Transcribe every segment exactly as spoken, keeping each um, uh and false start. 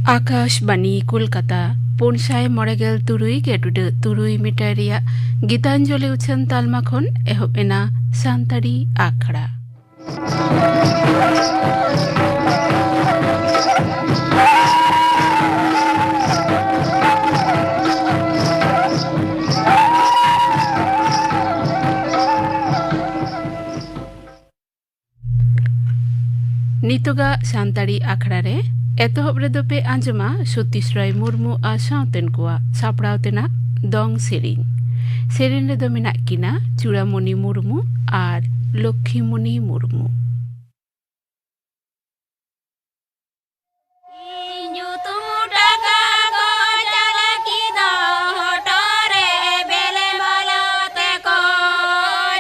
ᱟᱠᱟᱥᱵᱟᱱᱤ ᱠᱳᱞᱠᱟᱛᱟ, ᱯᱩᱱ ᱥᱟᱭ ᱢᱚᱬᱮ ᱜᱮᱞ ᱛᱩᱨᱩᱭ ᱜᱮ ᱴᱩᱰᱟᱹᱜ ᱛᱩᱨᱩᱭ ᱢᱤᱴᱟᱨ ᱨᱮᱭᱟᱜ ᱜᱤᱛᱟᱧᱡᱚᱞᱤ ᱩᱪᱷᱟᱹᱱ ᱛᱟᱞᱢᱟ ᱠᱷᱚᱱ ᱮᱦᱚᱵ ᱮᱱᱟ ᱥᱟᱱᱛᱟᱲᱤ ᱟᱠᱷᱲᱟ᱾ ᱱᱤᱛᱚᱜᱟᱜ ᱥᱟᱱᱛᱟᱲᱤ ᱟᱠᱷᱲᱟ ᱨᱮ ᱮᱛᱚᱦᱚᱵ ᱨᱮᱫᱚ ᱯᱮ ᱟᱸᱡᱚᱢᱟ ᱥᱚᱛᱤᱥ ᱨᱟᱭ ᱢᱩᱨᱢᱩ ᱟᱨ ᱥᱟᱶᱛᱮᱱ ᱠᱚᱣᱟᱜ ᱥᱟᱯᱲᱟᱣ ᱛᱮᱱᱟᱜ ᱫᱚᱝ ᱥᱮᱨᱮᱧ᱾ ᱥᱮᱨᱮᱧ ᱨᱮᱫᱚ ᱢᱮᱱᱟᱜ ᱠᱤᱱᱟ ᱪᱩᱲᱟᱢᱚᱱᱤ ᱢᱩᱨᱢᱩ ᱟᱨ ᱞᱚᱠᱠᱷᱤᱢᱚᱱᱤ ᱢᱩᱨᱢᱩ᱾ ᱤᱧ ᱧᱩᱛᱩᱢ ᱴᱟᱠᱟ ᱠᱚ ᱪᱟᱞᱟᱠᱤ ᱫᱚ ᱦᱚᱴᱚᱜ ᱨᱮ ᱵᱮᱞᱮ ᱢᱟᱞᱟ ᱛᱮᱠᱚ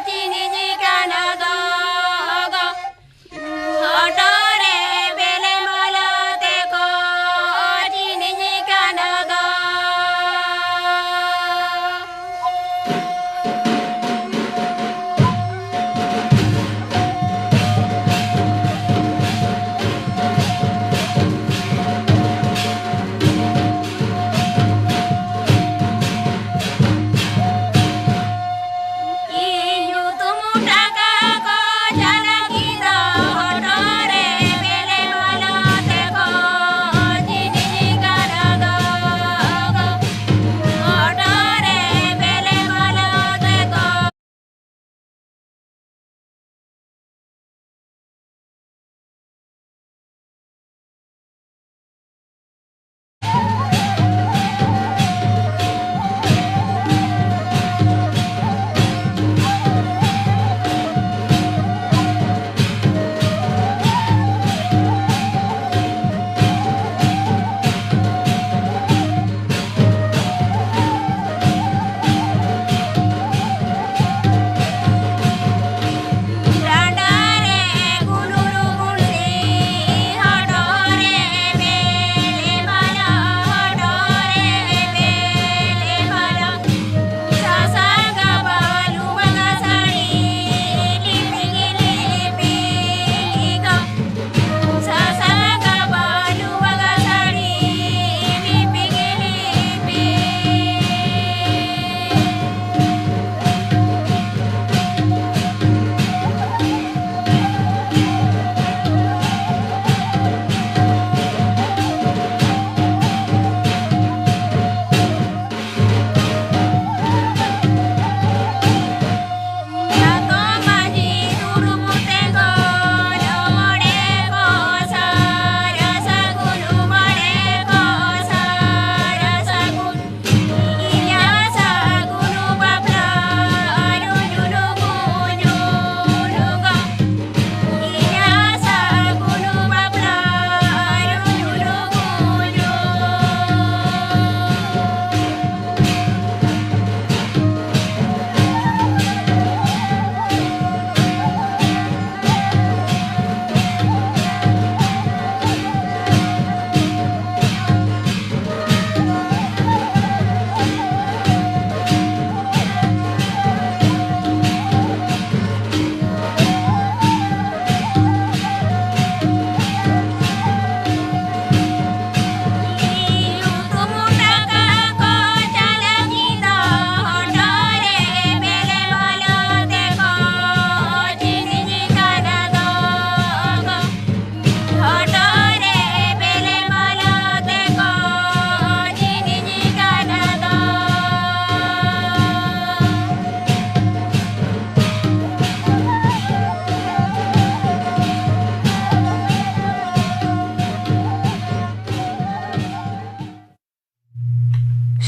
ᱪᱤᱱᱤᱧ ᱠᱟᱱᱟ ᱫᱚ ᱜᱚ᱾ ᱦᱚᱴᱚᱜ ᱨᱮ ᱵᱮᱞᱮ ᱢᱟᱞᱟ ᱛᱮᱠᱚ ᱪᱤᱱᱤᱧ ᱠᱟᱱᱟ ᱫᱚ᱾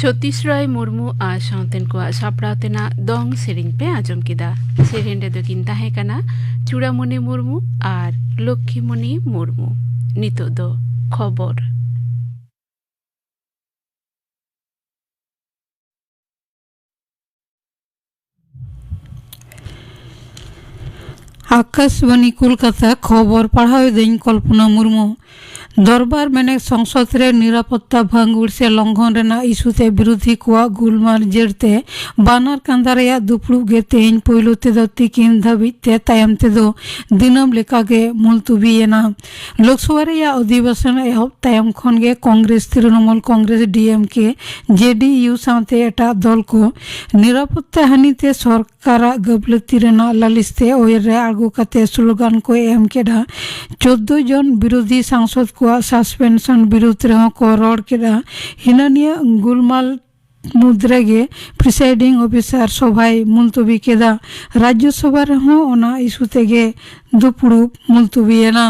ᱪᱷᱚᱛᱤᱥ ᱨᱟᱭ ᱢᱩᱨᱢᱩ ᱟᱨ ᱥᱟᱶᱛᱮᱱ ᱠᱚᱣᱟᱜ ᱥᱟᱯᱲᱟᱣ ᱛᱮᱱᱟᱜ ᱫᱚᱝ ᱥᱮᱨᱮᱧ ᱯᱮ ᱟᱸᱡᱚᱢ ᱠᱮᱫᱟ᱾ ᱥᱮᱨᱮᱧ ᱨᱮᱫᱚ ᱠᱤᱱ ᱛᱟᱦᱮᱸ ᱠᱟᱱᱟ ᱪᱩᱲᱟᱢᱩᱱᱤ ᱢᱩᱨᱢᱩ ᱟᱨ ᱞᱚᱠᱠᱷᱤᱢᱩᱱᱤ ᱢᱩᱨᱢᱩ᱾ ᱱᱤᱛᱚᱜ ᱫᱚ ᱠᱷᱚᱵᱚᱨ᱾ ᱟᱠᱟᱥᱵᱟᱱᱤ ᱠᱳᱞᱠᱟᱛᱟ, ᱠᱷᱚᱵᱚᱨ ᱯᱟᱲᱦᱟᱣ ᱮᱫᱟᱹᱧ ᱠᱚᱞᱯᱚᱱᱟ ᱢᱩᱨᱢᱩ᱾ ᱫᱚᱨᱵᱟᱨ ᱢᱮᱱᱮᱠ ᱥᱚᱝᱥᱚᱫ ᱨᱮ ᱱᱤᱨᱟᱯᱚᱛᱛᱟ ᱵᱷᱟᱝᱜᱩᱲ ᱥᱮ ᱞᱚᱝᱜᱷᱚᱱ ᱨᱮᱱᱟᱜ ᱤᱥᱩ ᱛᱮ ᱵᱤᱨᱳᱫᱷᱤ ᱠᱚᱣᱟᱜ ᱜᱩᱞᱢᱟᱞ ᱡᱮᱨ ᱛᱮ ᱵᱟᱱᱟᱨ ᱠᱟᱸᱫᱷᱟ ᱨᱮᱭᱟᱜ ᱫᱩᱯᱲᱩᱵ ᱜᱮ ᱛᱮᱦᱮᱧ ᱯᱳᱭᱞᱳ ᱛᱮᱫᱚ ᱛᱤᱠᱤᱱ ᱫᱷᱟᱹᱵᱤᱡ ᱛᱮ, ᱛᱟᱭᱚᱢ ᱛᱮᱫᱚ ᱫᱤᱱᱟᱹᱢ ᱞᱮᱠᱟᱜᱮ ᱢᱩᱞᱛᱩᱵᱤ ᱮᱱᱟ᱾ ᱞᱳᱠᱥᱚᱵᱷᱟ ᱨᱮᱭᱟᱜ ᱚᱫᱷᱤᱵᱮᱥᱚᱱ ᱮᱦᱚᱵ ᱛᱟᱭᱚᱢ ᱠᱷᱚᱱ ᱜᱮ ᱠᱚᱝᱜᱨᱮᱥ, ᱛᱨᱤᱱᱚᱢᱩᱞ ᱠᱚᱝᱜᱨᱮᱥ, ᱰᱤ ᱮᱢ ᱠᱮ, ᱡᱮ ᱰᱤ ᱭᱩ ᱥᱟᱶᱛᱮ ᱮᱴᱟᱜ ᱫᱚᱞ ᱠᱚ ᱱᱤᱨᱟᱯᱚᱛᱛᱟ ᱦᱟᱹᱱᱤ ᱛᱮ ᱥᱚᱨᱠᱟᱨᱟᱜ ᱜᱟᱹᱯᱞᱟᱹᱛᱤ ᱨᱮᱱᱟᱜ ᱞᱟᱹᱞᱤᱥ ᱛᱮ ᱳᱭᱮᱨ ᱨᱮ ᱟᱬᱜᱚ ᱠᱟᱛᱮ ᱥᱞᱳᱜᱟᱱ ᱠᱚ ᱮᱢ ᱠᱮᱫᱼᱟ᱾ ᱪᱳᱫᱽᱫᱳ ᱡᱚᱱ ᱵᱤᱨᱳᱫᱷᱤ ᱥᱟᱝᱥᱚᱫ ᱠᱚᱣᱟᱜ ᱥᱟᱥᱯᱮᱱᱥᱚᱱ ᱵᱤᱨᱩᱫᱽ ᱨᱮᱦᱚᱸ ᱠᱚ ᱨᱚᱲ ᱠᱮᱫᱼᱟ᱾ ᱦᱤᱱᱟᱹᱱᱤᱭᱟᱹ ᱜᱩᱞᱢᱟᱞ ᱢᱩᱫᱽ ᱨᱮᱜᱮ ᱯᱨᱤᱥᱟᱭᱰᱤᱝ ᱚᱯᱷᱤᱥᱟᱨ ᱥᱚᱵᱷᱟᱭ ᱢᱩᱞᱛᱚᱵᱤ ᱠᱮᱫᱟ᱾ ᱨᱟᱡᱽᱡᱚ ᱥᱚᱵᱷᱟ ᱨᱮᱦᱚᱸ ᱚᱱᱟ ᱤᱥᱩ ᱛᱮᱜᱮ ᱫᱩᱯᱲᱩᱵ ᱢᱩᱞᱛᱚᱵᱤ ᱮᱱᱟ᱾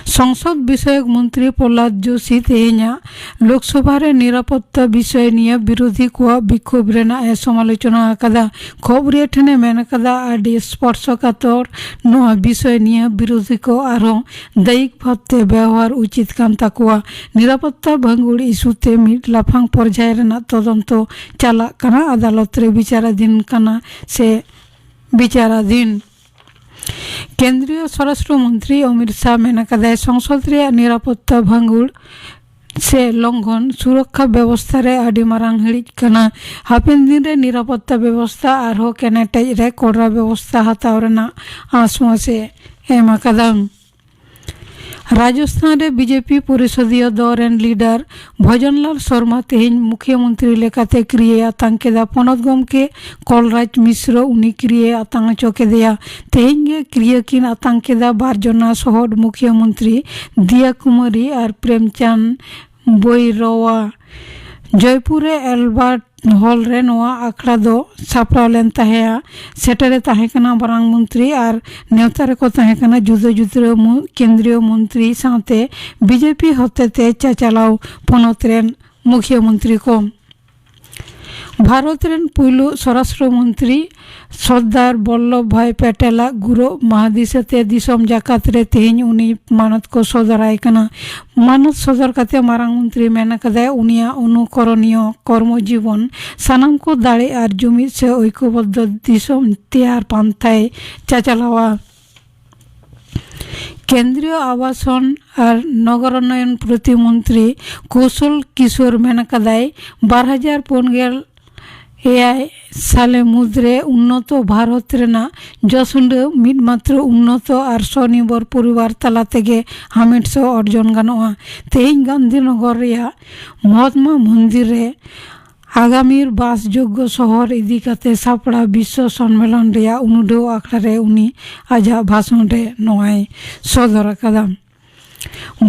ᱥᱚᱝᱥᱚᱫ ᱵᱤᱥᱚᱭᱚᱠ ᱢᱚᱱᱛᱨᱤ ᱯᱨᱚᱦᱞᱟᱫ ᱡᱳᱥᱤ ᱛᱮᱦᱮᱧᱟᱜ ᱞᱳᱠᱥᱚᱵᱷᱟ ᱨᱮ ᱱᱤᱨᱟᱯᱚᱛᱛᱟ ᱵᱤᱥᱚᱭ ᱱᱤᱭᱟᱹ ᱵᱤᱨᱳᱫᱷᱤ ᱠᱚᱣᱟᱜ ᱵᱤᱠᱷᱳᱵ ᱨᱮᱱᱟᱜ ᱮ ᱥᱚᱢᱟᱞᱳᱪᱚᱱᱟ ᱟᱠᱟᱫᱟ᱾ ᱠᱷᱚᱵᱚᱨᱤᱭᱟᱹ ᱴᱷᱮᱱᱮ ᱢᱮᱱ ᱟᱠᱟᱫᱟ, ᱟᱹᱰᱤ ᱥᱯᱚᱨᱥᱚᱠᱟᱛᱚᱨ ᱱᱚᱣᱟ ᱵᱤᱥᱚᱭ ᱱᱤᱭᱟᱹ ᱵᱤᱨᱳᱫᱷᱤ ᱠᱚ ᱟᱨᱦᱚᱸ ᱫᱟᱭᱤᱠ ᱵᱷᱟᱵᱽᱛᱮ ᱵᱮᱣᱦᱟᱨ ᱩᱪᱤᱛ ᱠᱟᱱ ᱛᱟᱠᱚᱣᱟ᱾ ᱱᱤᱨᱟᱯᱚᱛᱛᱟ ᱵᱷᱟᱹᱝᱜᱩᱲ ᱤᱥᱩ ᱛᱮ ᱢᱤᱫ ᱞᱟᱯᱷᱟᱝ ᱯᱚᱨᱡᱟᱭ ᱨᱮᱱᱟᱜ ᱛᱚᱫᱚᱱᱛᱚ ᱪᱟᱞᱟᱜ ᱠᱟᱱᱟ, ᱟᱫᱟᱞᱚᱛ ᱨᱮ ᱵᱤᱪᱟᱨᱟᱫᱷᱤᱱ ᱠᱟᱱᱟ ᱥᱮ ᱵᱤᱪᱟᱨᱟᱫᱷᱤᱱ᱾ ᱠᱮᱱᱫᱨᱤᱭᱚ ᱥᱚᱨᱟᱥᱴᱨᱚ ᱢᱚᱱᱛᱨᱤ ᱚᱢᱤᱛ ᱥᱟᱦ ᱢᱮᱱ ᱟᱠᱟᱫᱟᱭ, ᱥᱚᱝᱥᱚᱫ ᱨᱮᱭᱟᱜ ᱱᱤᱨᱟᱯᱚᱛᱛᱟ ᱵᱷᱟᱹᱝᱜᱩᱲ ᱥᱮ ᱞᱚᱝᱜᱷᱚᱱ ᱥᱩᱨᱚᱠᱠᱷᱟ ᱵᱮᱵᱚᱥᱛᱷᱟ ᱨᱮ ᱟᱹᱰᱤ ᱢᱟᱨᱟᱝ ᱦᱤᱲᱤᱡ ᱠᱟᱱᱟ᱾ ᱦᱟᱯᱮᱱ ᱫᱤᱱ ᱨᱮ ᱱᱤᱨᱟᱯᱚᱛᱛᱟ ᱵᱮᱵᱚᱥᱛᱷᱟ ᱟᱨᱦᱚᱸ ᱠᱮᱱᱮᱴᱮᱡ ᱨᱮ ᱠᱚᱲᱟ ᱵᱮᱵᱚᱥᱛᱷᱟ ᱦᱟᱛᱟᱣ ᱨᱮᱱᱟᱜ ᱟᱥᱣᱟᱥ ᱮ ᱮᱢ ᱟᱠᱟᱫᱟ᱾ ᱨᱟᱡᱚᱥᱛᱷᱟᱱ ᱨᱮ ᱵᱤᱡᱮᱯᱤ ᱯᱚᱨᱤᱥᱚᱫᱤᱭᱚ ᱫᱚᱞ ᱨᱮᱱ ᱞᱤᱰᱟᱨ ᱵᱷᱚᱡᱚᱱᱞᱟᱞ ᱥᱚᱨᱢᱟ ᱛᱮᱦᱮᱧ ᱢᱩᱠᱷᱭᱟᱹ ᱢᱚᱱᱛᱨᱤ ᱞᱮᱠᱟᱛᱮ ᱠᱤᱨᱤᱭᱟᱹᱭ ᱟᱛᱟᱝ ᱠᱮᱫᱟ᱾ ᱯᱚᱱᱚᱛ ᱜᱚᱢᱠᱮ ᱠᱚᱞᱨᱟᱡᱽ ᱢᱤᱥᱨᱚ ᱩᱱᱤ ᱠᱤᱨᱤᱭᱟᱹᱭ ᱟᱛᱟᱝ ᱦᱚᱪᱚ ᱠᱮᱫᱮᱭᱟ᱾ ᱛᱮᱦᱮᱧ ᱜᱮ ᱠᱤᱨᱤᱭᱟᱹ ᱠᱤᱱ ᱟᱛᱟᱝ ᱠᱮᱫᱟ ᱵᱟᱨ ᱡᱚᱱᱟ ᱥᱚᱦᱚᱫ ᱢᱩᱠᱷᱭᱟᱹ ᱢᱚᱱᱛᱨᱤ ᱫᱤᱭᱟ ᱠᱩᱢᱟᱨᱤ ᱟᱨ ᱯᱨᱮᱢᱪᱟᱸᱫᱽ ᱵᱳᱭᱨᱚᱣᱟ᱾ ᱡᱚᱭᱯᱩᱨ ᱨᱮ ᱮᱞᱵᱟᱨᱴ ᱦᱚᱞ ᱨᱮ ᱱᱚᱣᱟ ᱟᱠᱷᱲᱟ ᱫᱚ ᱥᱟᱯᱲᱟᱣ ᱞᱮᱱ ᱛᱟᱦᱮᱸᱫᱼᱟ᱾ ᱥᱮᱴᱮᱨ ᱮ ᱛᱟᱦᱮᱸ ᱠᱟᱱᱟ ᱢᱟᱨᱟᱝ ᱢᱚᱱᱛᱨᱤ ᱟᱨ ᱱᱮᱣᱛᱟ ᱨᱮᱠᱚ ᱛᱟᱦᱮᱸ ᱠᱟᱱᱟ ᱡᱩᱫᱟᱹ ᱡᱩᱫᱟᱹ ᱢᱩ-, ᱠᱮᱱᱫᱨᱤᱭᱚ ᱢᱚᱱᱛᱨᱤ ᱥᱟᱶᱛᱮ ᱵᱤᱡᱮᱯᱤ ᱦᱚᱛᱮᱛᱮ ᱪᱟᱪᱟᱞᱟᱣ ᱯᱚᱱᱚᱛ ᱨᱮᱱ ᱢᱩᱠᱷᱭᱟᱹ ᱢᱚᱱᱛᱨᱤ ᱠᱚ᱾ ᱵᱷᱟᱨᱚᱛ ᱨᱮᱱ ᱯᱩᱭᱞᱩ ᱥᱚᱨᱟᱥᱴᱨᱚ ᱢᱚᱱᱛᱨᱤ ᱥᱚᱨᱫᱟᱨ ᱵᱚᱞᱞᱚᱵᱷ ᱵᱷᱟᱭ ᱯᱮᱴᱮᱞᱟᱜ ᱜᱩᱨᱩ ᱢᱟᱦᱟ ᱫᱤᱥᱟᱹᱛᱮ ᱫᱤᱥᱚᱢ ᱡᱟᱠᱟᱛ ᱨᱮ ᱛᱮᱦᱮᱧ ᱩᱱᱤ ᱢᱟᱱᱚᱛ ᱠᱚ ᱥᱚᱫᱚᱨᱟᱭ ᱠᱟᱱᱟ᱾ ᱢᱟᱱᱚᱛ ᱥᱚᱫᱚᱨ ᱠᱟᱛᱮ ᱢᱟᱨᱟᱝ ᱢᱚᱱᱛᱨᱤ ᱢᱮᱱ ᱟᱠᱟᱫᱟᱭ, ᱩᱱᱤᱭᱟᱜ ᱚᱱᱩᱠᱚᱨᱚᱱᱤᱭᱚ ᱠᱚᱨᱢᱚ ᱡᱤᱵᱚᱱ ᱥᱟᱱᱟᱢ ᱠᱚ ᱫᱟᱲᱮ ᱟᱨ ᱡᱩᱢᱤᱫ ᱥᱮ ᱳᱭᱠᱚᱵᱚᱫᱽᱫᱷᱚ ᱫᱤᱥᱚᱢ ᱛᱮᱭᱟᱨ ᱯᱟᱱᱛᱷᱟᱭ ᱪᱟᱪᱟᱞᱟᱣᱟ᱾ ᱠᱮᱱᱫᱨᱤᱭᱚ ᱟᱵᱟᱥᱚᱱ ᱟᱨ ᱱᱚᱜᱚᱨᱳᱱᱱᱚᱭᱚᱱ ᱯᱨᱚᱛᱤᱢᱚᱱᱛᱨᱤ ᱠᱳᱥᱚᱞ ᱠᱤᱥᱳᱨ ᱢᱮᱱ ᱟᱠᱟᱫᱟᱭ, ᱵᱟᱨ ᱦᱟᱡᱟᱨ ᱯᱩᱱ ᱜᱮᱞ ᱮᱭᱟᱭ ᱥᱟᱞᱮ ᱢᱩᱫᱽᱨᱮ ᱩᱱᱱᱚᱛᱚ ᱵᱷᱟᱨᱚᱛ ᱨᱮᱱᱟᱜ ᱡᱚᱥᱩᱰᱟᱹ ᱢᱤᱫ ᱢᱟᱛᱨᱚ ᱩᱱᱱᱚᱛᱚ ᱟᱨ ᱥᱚᱱᱤᱨᱵᱷᱚᱨ ᱯᱚᱨᱤᱵᱟᱨ ᱛᱟᱞᱟ ᱛᱮᱜᱮ ᱦᱟᱢᱮᱴ ᱥᱮ ᱚᱨᱡᱚᱱ ᱜᱟᱱᱚᱜᱼᱟ᱾ ᱛᱮᱦᱮᱧ ᱜᱟᱱᱫᱷᱤᱱᱚᱜᱚᱨ ᱨᱮᱭᱟᱜ ᱢᱚᱦᱟᱛᱢᱟ ᱢᱚᱱᱫᱤᱨ ᱨᱮ ᱟᱜᱟᱢᱤᱨ ᱵᱟᱥᱡᱳᱜᱽᱜᱚ ᱥᱚᱦᱚᱨ ᱤᱫᱤ ᱠᱟᱛᱮ ᱥᱟᱯᱲᱟᱣ ᱵᱤᱥᱥᱚ ᱥᱚᱱᱢᱮᱞᱚᱱ ᱨᱮᱭᱟᱜ ᱩᱱᱩᱰᱷᱟᱹᱣ ᱟᱠᱷᱲᱟ ᱨᱮ ᱩᱱᱤ ᱟᱡᱟᱜ ᱵᱷᱟᱥᱚᱱ ᱨᱮ ᱱᱚᱣᱟᱭ ᱥᱚᱫᱚᱨ ᱟᱠᱟᱫᱟ᱾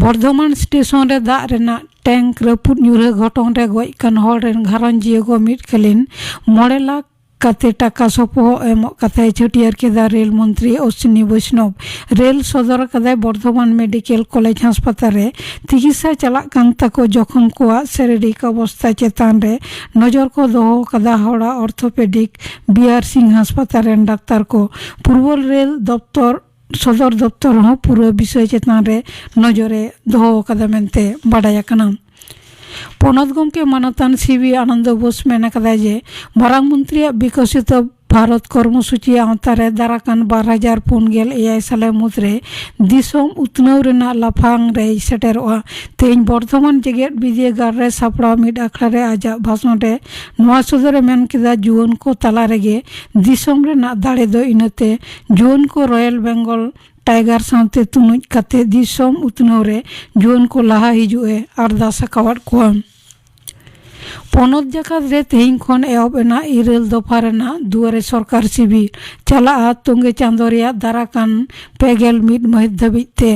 ᱵᱚᱨᱫᱷᱚᱢᱟᱱ ᱥᱴᱮᱥᱚᱱ ᱨᱮ ᱫᱟᱜ ᱨᱮᱱᱟᱜ ᱴᱮᱝᱠ ᱨᱟᱹᱯᱩᱫ ᱧᱩᱨᱦᱟᱹ ᱜᱷᱚᱴᱚᱱ ᱨᱮ ᱜᱚᱡ ᱟᱠᱟᱱ ᱦᱚᱲ ᱨᱮᱱ ᱜᱷᱟᱨᱚᱸᱡᱽᱤᱭᱟᱹ ᱠᱚ ᱢᱤᱫ ᱠᱟᱹᱞᱤᱱ ᱢᱚᱬᱮ ᱞᱟᱠᱷ ᱠᱟᱛᱮ ᱴᱟᱠᱟ ᱥᱚᱯᱚᱦᱚᱫ ᱮᱢᱚᱜ ᱠᱟᱛᱷᱟᱭ ᱪᱷᱟᱹᱴᱭᱟᱹᱨ ᱠᱮᱫᱟ ᱨᱮᱞ ᱢᱚᱱᱛᱨᱤ ᱚᱥᱣᱤᱱᱤ ᱵᱳᱭᱥᱱᱚᱵᱽ᱾ ᱨᱮᱞ ᱥᱚᱫᱚᱨ ᱟᱠᱟᱫᱟᱭ ᱵᱚᱨᱫᱷᱚᱢᱟᱱ ᱢᱮᱰᱤᱠᱮᱞ ᱠᱚᱞᱮᱡᱽ ᱦᱟᱥᱯᱟᱛᱟᱞ ᱨᱮ ᱪᱤᱠᱤᱛᱥᱟ ᱪᱟᱞᱟᱜ ᱠᱟᱱ ᱛᱟᱠᱚ ᱡᱚᱠᱷᱚᱢ ᱠᱚᱣᱟᱜ ᱥᱟᱨᱤᱨᱤᱠ ᱚᱵᱚᱥᱛᱟ ᱪᱮᱛᱟᱱ ᱨᱮ ᱱᱚᱡᱚᱨ ᱠᱚ ᱫᱚᱦᱚ ᱟᱠᱟᱫᱟ ᱦᱟᱣᱲᱟ ᱚᱨᱛᱷᱳᱯᱮᱰᱤᱠ ᱵᱤ ᱟᱨ ᱥᱤᱝ ᱦᱟᱥᱯᱟᱛᱟᱞ ᱨᱮᱱ ᱰᱟᱠᱛᱟᱨ ᱠᱚ᱾ ᱯᱩᱨᱵᱚ ᱨᱮᱞ ᱫᱚᱯᱛᱚᱨ ᱥᱚᱫᱚᱨ ᱫᱚᱯᱛᱚᱨ ᱦᱚᱸ ᱯᱩᱨᱟᱹ ᱵᱤᱥᱚᱭ ᱪᱮᱛᱟᱱ ᱨᱮ ᱱᱚᱡᱚᱨᱮ ᱫᱚᱦᱚ ᱟᱠᱟᱫᱟ ᱢᱮᱱᱛᱮ ᱵᱟᱰᱟᱭ ᱟᱠᱟᱱᱟ᱾ ᱯᱚᱱᱚᱛ ᱜᱚᱢᱠᱮ ᱢᱟᱱᱚᱛᱟᱱ ᱥᱤ ᱵᱤ ᱟᱱᱚᱱᱫᱚ ᱵᱳᱥ ᱢᱮᱱ ᱟᱠᱟᱫᱟᱭ ᱡᱮ ᱢᱟᱨᱟᱝ ᱢᱚᱱᱛᱨᱤᱭᱟᱜ ᱵᱤᱠᱚᱥᱤᱛᱚ ᱵᱷᱟᱨᱚᱛ ᱠᱚᱨᱢᱚᱥᱩᱪᱤ ᱟᱣᱛᱟ ᱨᱮ ᱫᱟᱨᱟ ᱠᱟᱱ ᱵᱟᱨ ᱦᱟᱡᱟᱨ ᱯᱩᱱ ᱜᱮᱞ ᱮᱭᱟᱭ ᱥᱟᱞᱮ ᱢᱩᱫᱽᱨᱮ ᱫᱤᱥᱚᱢ ᱩᱛᱱᱟᱹᱣ ᱨᱮᱱᱟᱜ ᱞᱟᱯᱷᱟᱝ ᱨᱮᱭ ᱥᱮᱴᱮᱨᱚᱜᱼᱟ᱾ ᱛᱮᱦᱮᱧ ᱵᱚᱨᱫᱷᱚᱢᱟᱱ ᱡᱮᱜᱮᱛ ᱵᱤᱨᱫᱟᱹᱜᱟᱲ ᱨᱮ ᱥᱟᱯᱲᱟᱣ ᱢᱤᱫ ᱟᱠᱷᱲᱟ ᱨᱮ ᱟᱡᱟᱜ ᱵᱷᱟᱥᱚᱱ ᱨᱮ ᱱᱚᱣᱟ ᱥᱚᱫᱚᱨᱮ ᱢᱮᱱ ᱠᱮᱫᱟ, ᱡᱩᱣᱟᱹᱱ ᱠᱚ ᱛᱟᱞᱟ ᱨᱮᱜᱮ ᱫᱤᱥᱚᱢ ᱨᱮᱱᱟᱜ ᱫᱟᱲᱮ ᱫᱚ, ᱤᱱᱟᱹᱛᱮ ᱡᱩᱣᱟᱹᱱ ᱠᱚ ᱨᱚᱭᱮᱞ ᱵᱮᱝᱜᱚᱞ ᱴᱟᱭᱜᱟᱨ ᱥᱟᱶᱛᱮ ᱛᱩᱱᱩᱡ ᱠᱟᱛᱮ ᱫᱤᱥᱚᱢ ᱩᱛᱱᱟᱹᱣ ᱨᱮ ᱡᱩᱣᱟᱹᱱ ᱠᱚ ᱞᱟᱦᱟ ᱦᱤᱡᱩᱜ ᱮ ᱟᱨᱫᱟᱥ ᱟᱠᱟᱣᱟᱫ ᱠᱚᱣᱟ᱾ ᱯᱚᱱᱚᱛ ᱡᱟᱠᱟᱛ ᱨᱮ ᱛᱮᱦᱮᱧ ᱠᱷᱚᱱ ᱮᱦᱚᱵ ᱮᱱᱟ ᱤᱨᱟᱹᱞ ᱫᱚᱯᱷᱟ ᱨᱮᱱᱟᱜ ᱫᱩᱣᱟᱨᱮ ᱥᱚᱨᱠᱟᱨ ᱥᱤᱵᱤᱨ᱾ ᱪᱟᱞᱟᱜᱼᱟ ᱛᱚᱝᱜᱮ ᱪᱟᱸᱫᱚ ᱨᱮᱭᱟᱜ ᱫᱟᱨᱟ ᱠᱟᱱ ᱯᱮ ᱜᱮᱞ ᱢᱤᱫ ᱢᱟᱹᱦᱤᱛ ᱫᱷᱟᱹᱵᱤᱡ ᱛᱮ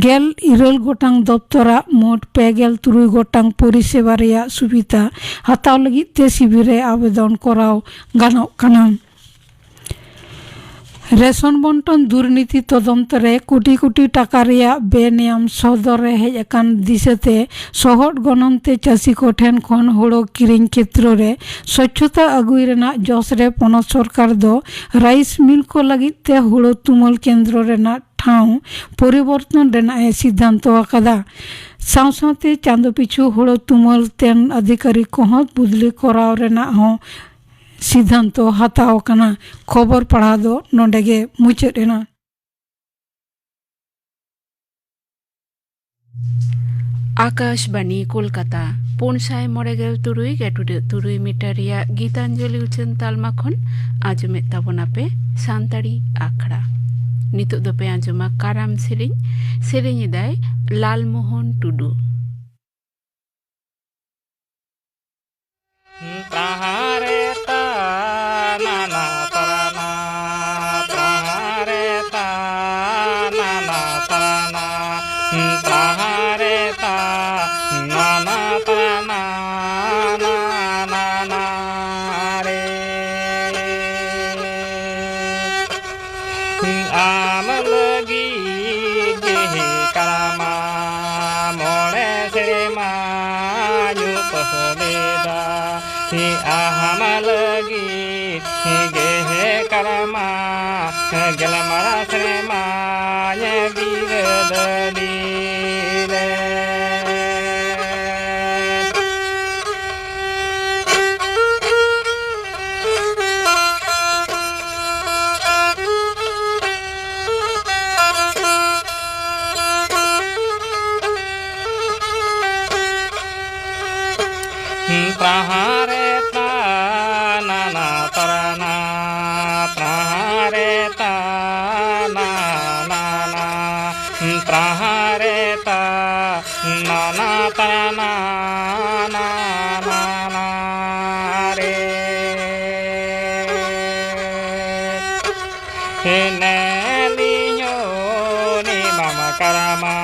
ᱜᱮᱞ ᱤᱨᱟᱹᱞ ᱜᱚᱴᱟᱝ ᱫᱚᱯᱛᱚᱨᱟᱜ ᱢᱳᱴ ᱯᱮ ᱜᱮᱞ ᱛᱩᱨᱩᱭ ᱜᱚᱴᱟᱝ ᱯᱚᱨᱤᱥᱮᱵᱟ ᱨᱮᱭᱟᱜ ᱥᱩᱵᱤᱫᱷᱟ ᱦᱟᱛᱟᱣ ᱞᱟᱹᱜᱤᱫ ᱛᱮ ᱥᱤᱵᱤᱨ ᱨᱮ ᱟᱵᱮᱫᱚᱱ ᱠᱚᱨᱟᱣ ᱜᱟᱱᱚᱜ ᱠᱟᱱᱟ᱾ ᱨᱮᱥᱚᱱ ᱵᱚᱱᱴᱚᱱ ᱫᱩᱨᱱᱤᱛᱤ ᱛᱚᱫᱚᱱᱛᱚ ᱨᱮ ᱠᱳᱴᱤ ᱠᱳᱴᱤ ᱴᱟᱠᱟ ᱨᱮᱭᱟᱜ ᱵᱮᱱᱤᱭᱟᱢ ᱥᱚᱫᱚᱨ ᱨᱮ ᱦᱮᱡ ᱟᱠᱟᱱ ᱫᱤᱥᱟᱹᱛᱮ ᱥᱚᱦᱚᱫ ᱜᱚᱱᱚᱝ ᱛᱮ ᱪᱟᱹᱥᱤ ᱠᱚ ᱴᱷᱮᱱ ᱠᱷᱚᱱ ᱦᱳᱲᱳ ᱠᱤᱨᱤᱧ ᱠᱷᱮᱛᱨᱚ ᱨᱮ ᱥᱚᱪᱷᱚᱛᱟ ᱟᱹᱜᱩᱭ ᱨᱮᱱᱟᱜ ᱡᱚᱥ ᱨᱮ ᱯᱚᱱᱚᱛ ᱥᱚᱨᱠᱟᱨ ᱫᱚ ᱨᱟᱭᱤᱥ ᱢᱤᱞ ᱠᱚ ᱞᱟᱹᱜᱤᱫ ᱛᱮ ᱦᱳᱲᱳ ᱛᱩᱢᱟᱹᱞ ᱠᱮᱱᱫᱨᱚ ᱨᱮᱱᱟᱜ ᱴᱷᱟᱶ ᱯᱚᱨᱤᱵᱚᱨᱛᱚᱱ ᱨᱮᱱᱟᱜ ᱮ ᱥᱤᱫᱷᱟᱱᱛᱚ ᱟᱠᱟᱫᱟ᱾ ᱥᱟᱶ ᱥᱟᱶᱛᱮ ᱪᱟᱸᱫᱚ ᱯᱤᱪᱷᱩ ᱦᱳᱲᱳ ᱛᱩᱢᱟᱹᱞ ᱛᱮᱱ ᱟᱫᱷᱤᱠᱟᱨᱤ ᱠᱚᱦᱚᱸ ᱵᱚᱫᱞᱤ ᱠᱚᱨᱟᱣ ᱨᱮᱱᱟᱜ ᱦᱚᱸ ᱥᱤᱫᱷᱟᱱᱛᱚ ᱦᱟᱛᱟᱣ ᱟᱠᱟᱱᱟ᱾ ᱠᱷᱚᱵᱚᱨ ᱯᱟᱲᱦᱟᱣ ᱫᱚ ᱱᱚᱰᱮ ᱜᱮ ᱢᱩᱪᱟᱹᱫ ᱮᱱᱟ᱾ ᱟᱠᱟᱥᱵᱟᱱᱤ ᱠᱳᱞᱠᱟᱛᱟ, ᱯᱩᱱ ᱥᱟᱭ ᱢᱚᱬᱮ ᱜᱮᱞ ᱛᱩᱨᱩᱭ ᱜᱮᱴᱩᱰᱟᱹᱜ ᱛᱩᱨᱩᱭ ᱢᱤᱴᱟᱨ ᱨᱮᱭᱟᱜ ᱜᱤᱛᱟᱧᱡᱚᱞᱤ ᱩᱪᱷᱟᱹᱱ ᱛᱟᱞᱢᱟ ᱠᱷᱚᱱ ᱟᱸᱡᱚᱢᱮᱫ ᱛᱟᱵᱚᱱᱟᱯᱮ ᱥᱟᱱᱛᱟᱲᱤ ᱟᱠᱷᱲᱟ᱾ ᱱᱤᱛᱚᱜ ᱫᱚᱯᱮ ᱟᱸᱡᱚᱢᱟ ᱠᱟᱨᱟᱢ ᱥᱮᱨᱮᱧ᱾ ᱥᱮᱨᱮᱧ ᱮᱫᱟᱭ ᱞᱟᱞᱢᱳᱦᱚᱱ ᱴᱩᱰᱩ᱾ ᱛᱟᱦᱟᱨᱮ ᱛᱟ ᱱᱟᱱᱟ ᱛᱟᱨᱟᱱᱟ, ᱛᱟᱦᱟᱨᱮ ᱛᱟ ᱱᱟᱱᱟ ᱛᱟᱨᱟᱱᱟ, ᱛᱟᱦᱟᱨᱮ ᱛᱟ ᱱᱟᱱᱟ ᱛᱟᱨᱟᱱᱟ, ᱱᱟᱱᱟ ᱨᱮ᱾ ᱟᱢ ᱞᱟᱹᱜᱤᱫ ᱜᱮ ᱦᱮ ᱠᱟᱨᱢᱟ, ᱢᱚᱬᱮ ᱥᱮᱨᱢᱟᱧ ᱩᱯᱟᱹᱥ ᱞᱮᱫᱟ᱾ ᱟᱢ ᱞᱟᱹᱜᱤᱫ ᱜᱮ ᱦᱮ ᱠᱟᱨᱢᱟ, ᱜᱮᱞ ᱢᱚᱬᱮ ᱥᱮᱨᱢᱟᱧ ᱵᱤᱨᱟᱹᱫᱟᱹᱞᱤ ᱞᱮᱫ᱾ ᱛᱟᱦᱟᱨᱮ ᱛᱟ ᱱᱟᱱᱟ ᱛᱟᱨᱟᱱᱟ, ᱛᱟᱦᱟᱨᱮ ᱛᱟ ᱱᱟᱱᱟ ᱱᱟᱱᱟ, ᱛᱟᱦᱟᱨᱮ ᱛᱟ ᱱᱟᱱᱟ ᱛᱟᱨᱟᱱᱟ, ᱱᱟᱱᱟ ᱨᱮ᱾ ᱦᱮᱱᱮᱞᱤᱧ ᱦᱚᱱᱤ ᱢᱟᱢᱟ ᱠᱟᱨᱟᱢᱟ,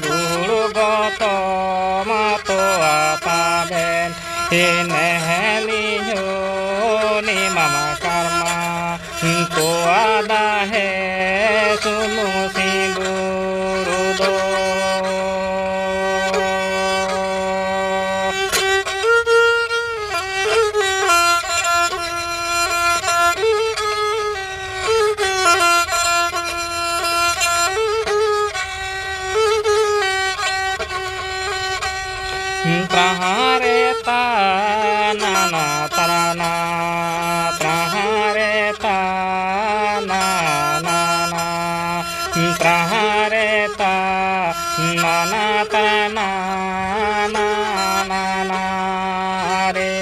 ᱜᱩᱲ ᱜᱚᱛᱚᱢ ᱛᱚᱣᱟ ᱛᱟᱵᱮᱱ᱾ ᱦᱮᱱᱮᱞᱤᱧ ᱦᱚᱱᱤ ᱢᱟᱢᱟ ᱠᱟᱨᱢᱟ, ᱛᱚ ᱟᱫᱟ ᱦᱮ ᱥᱩᱱᱩᱢ ᱥᱤᱸᱫᱩᱨ ᱫᱚ᱾ ᱛᱨᱟᱦᱟᱨᱮ ᱛᱟ ᱱᱟᱱᱟ ᱛᱨᱟᱱᱟ, ᱛᱨᱟᱦᱟᱨᱮ ᱛᱟ ᱱᱟᱱᱟ ᱱᱟᱱᱟ, ᱛᱨᱟᱦᱟᱨᱮ ᱛᱟ ᱱᱟᱱᱟ ᱛᱨᱟᱱᱟ ᱱᱟᱱᱟ ᱨᱮ᱾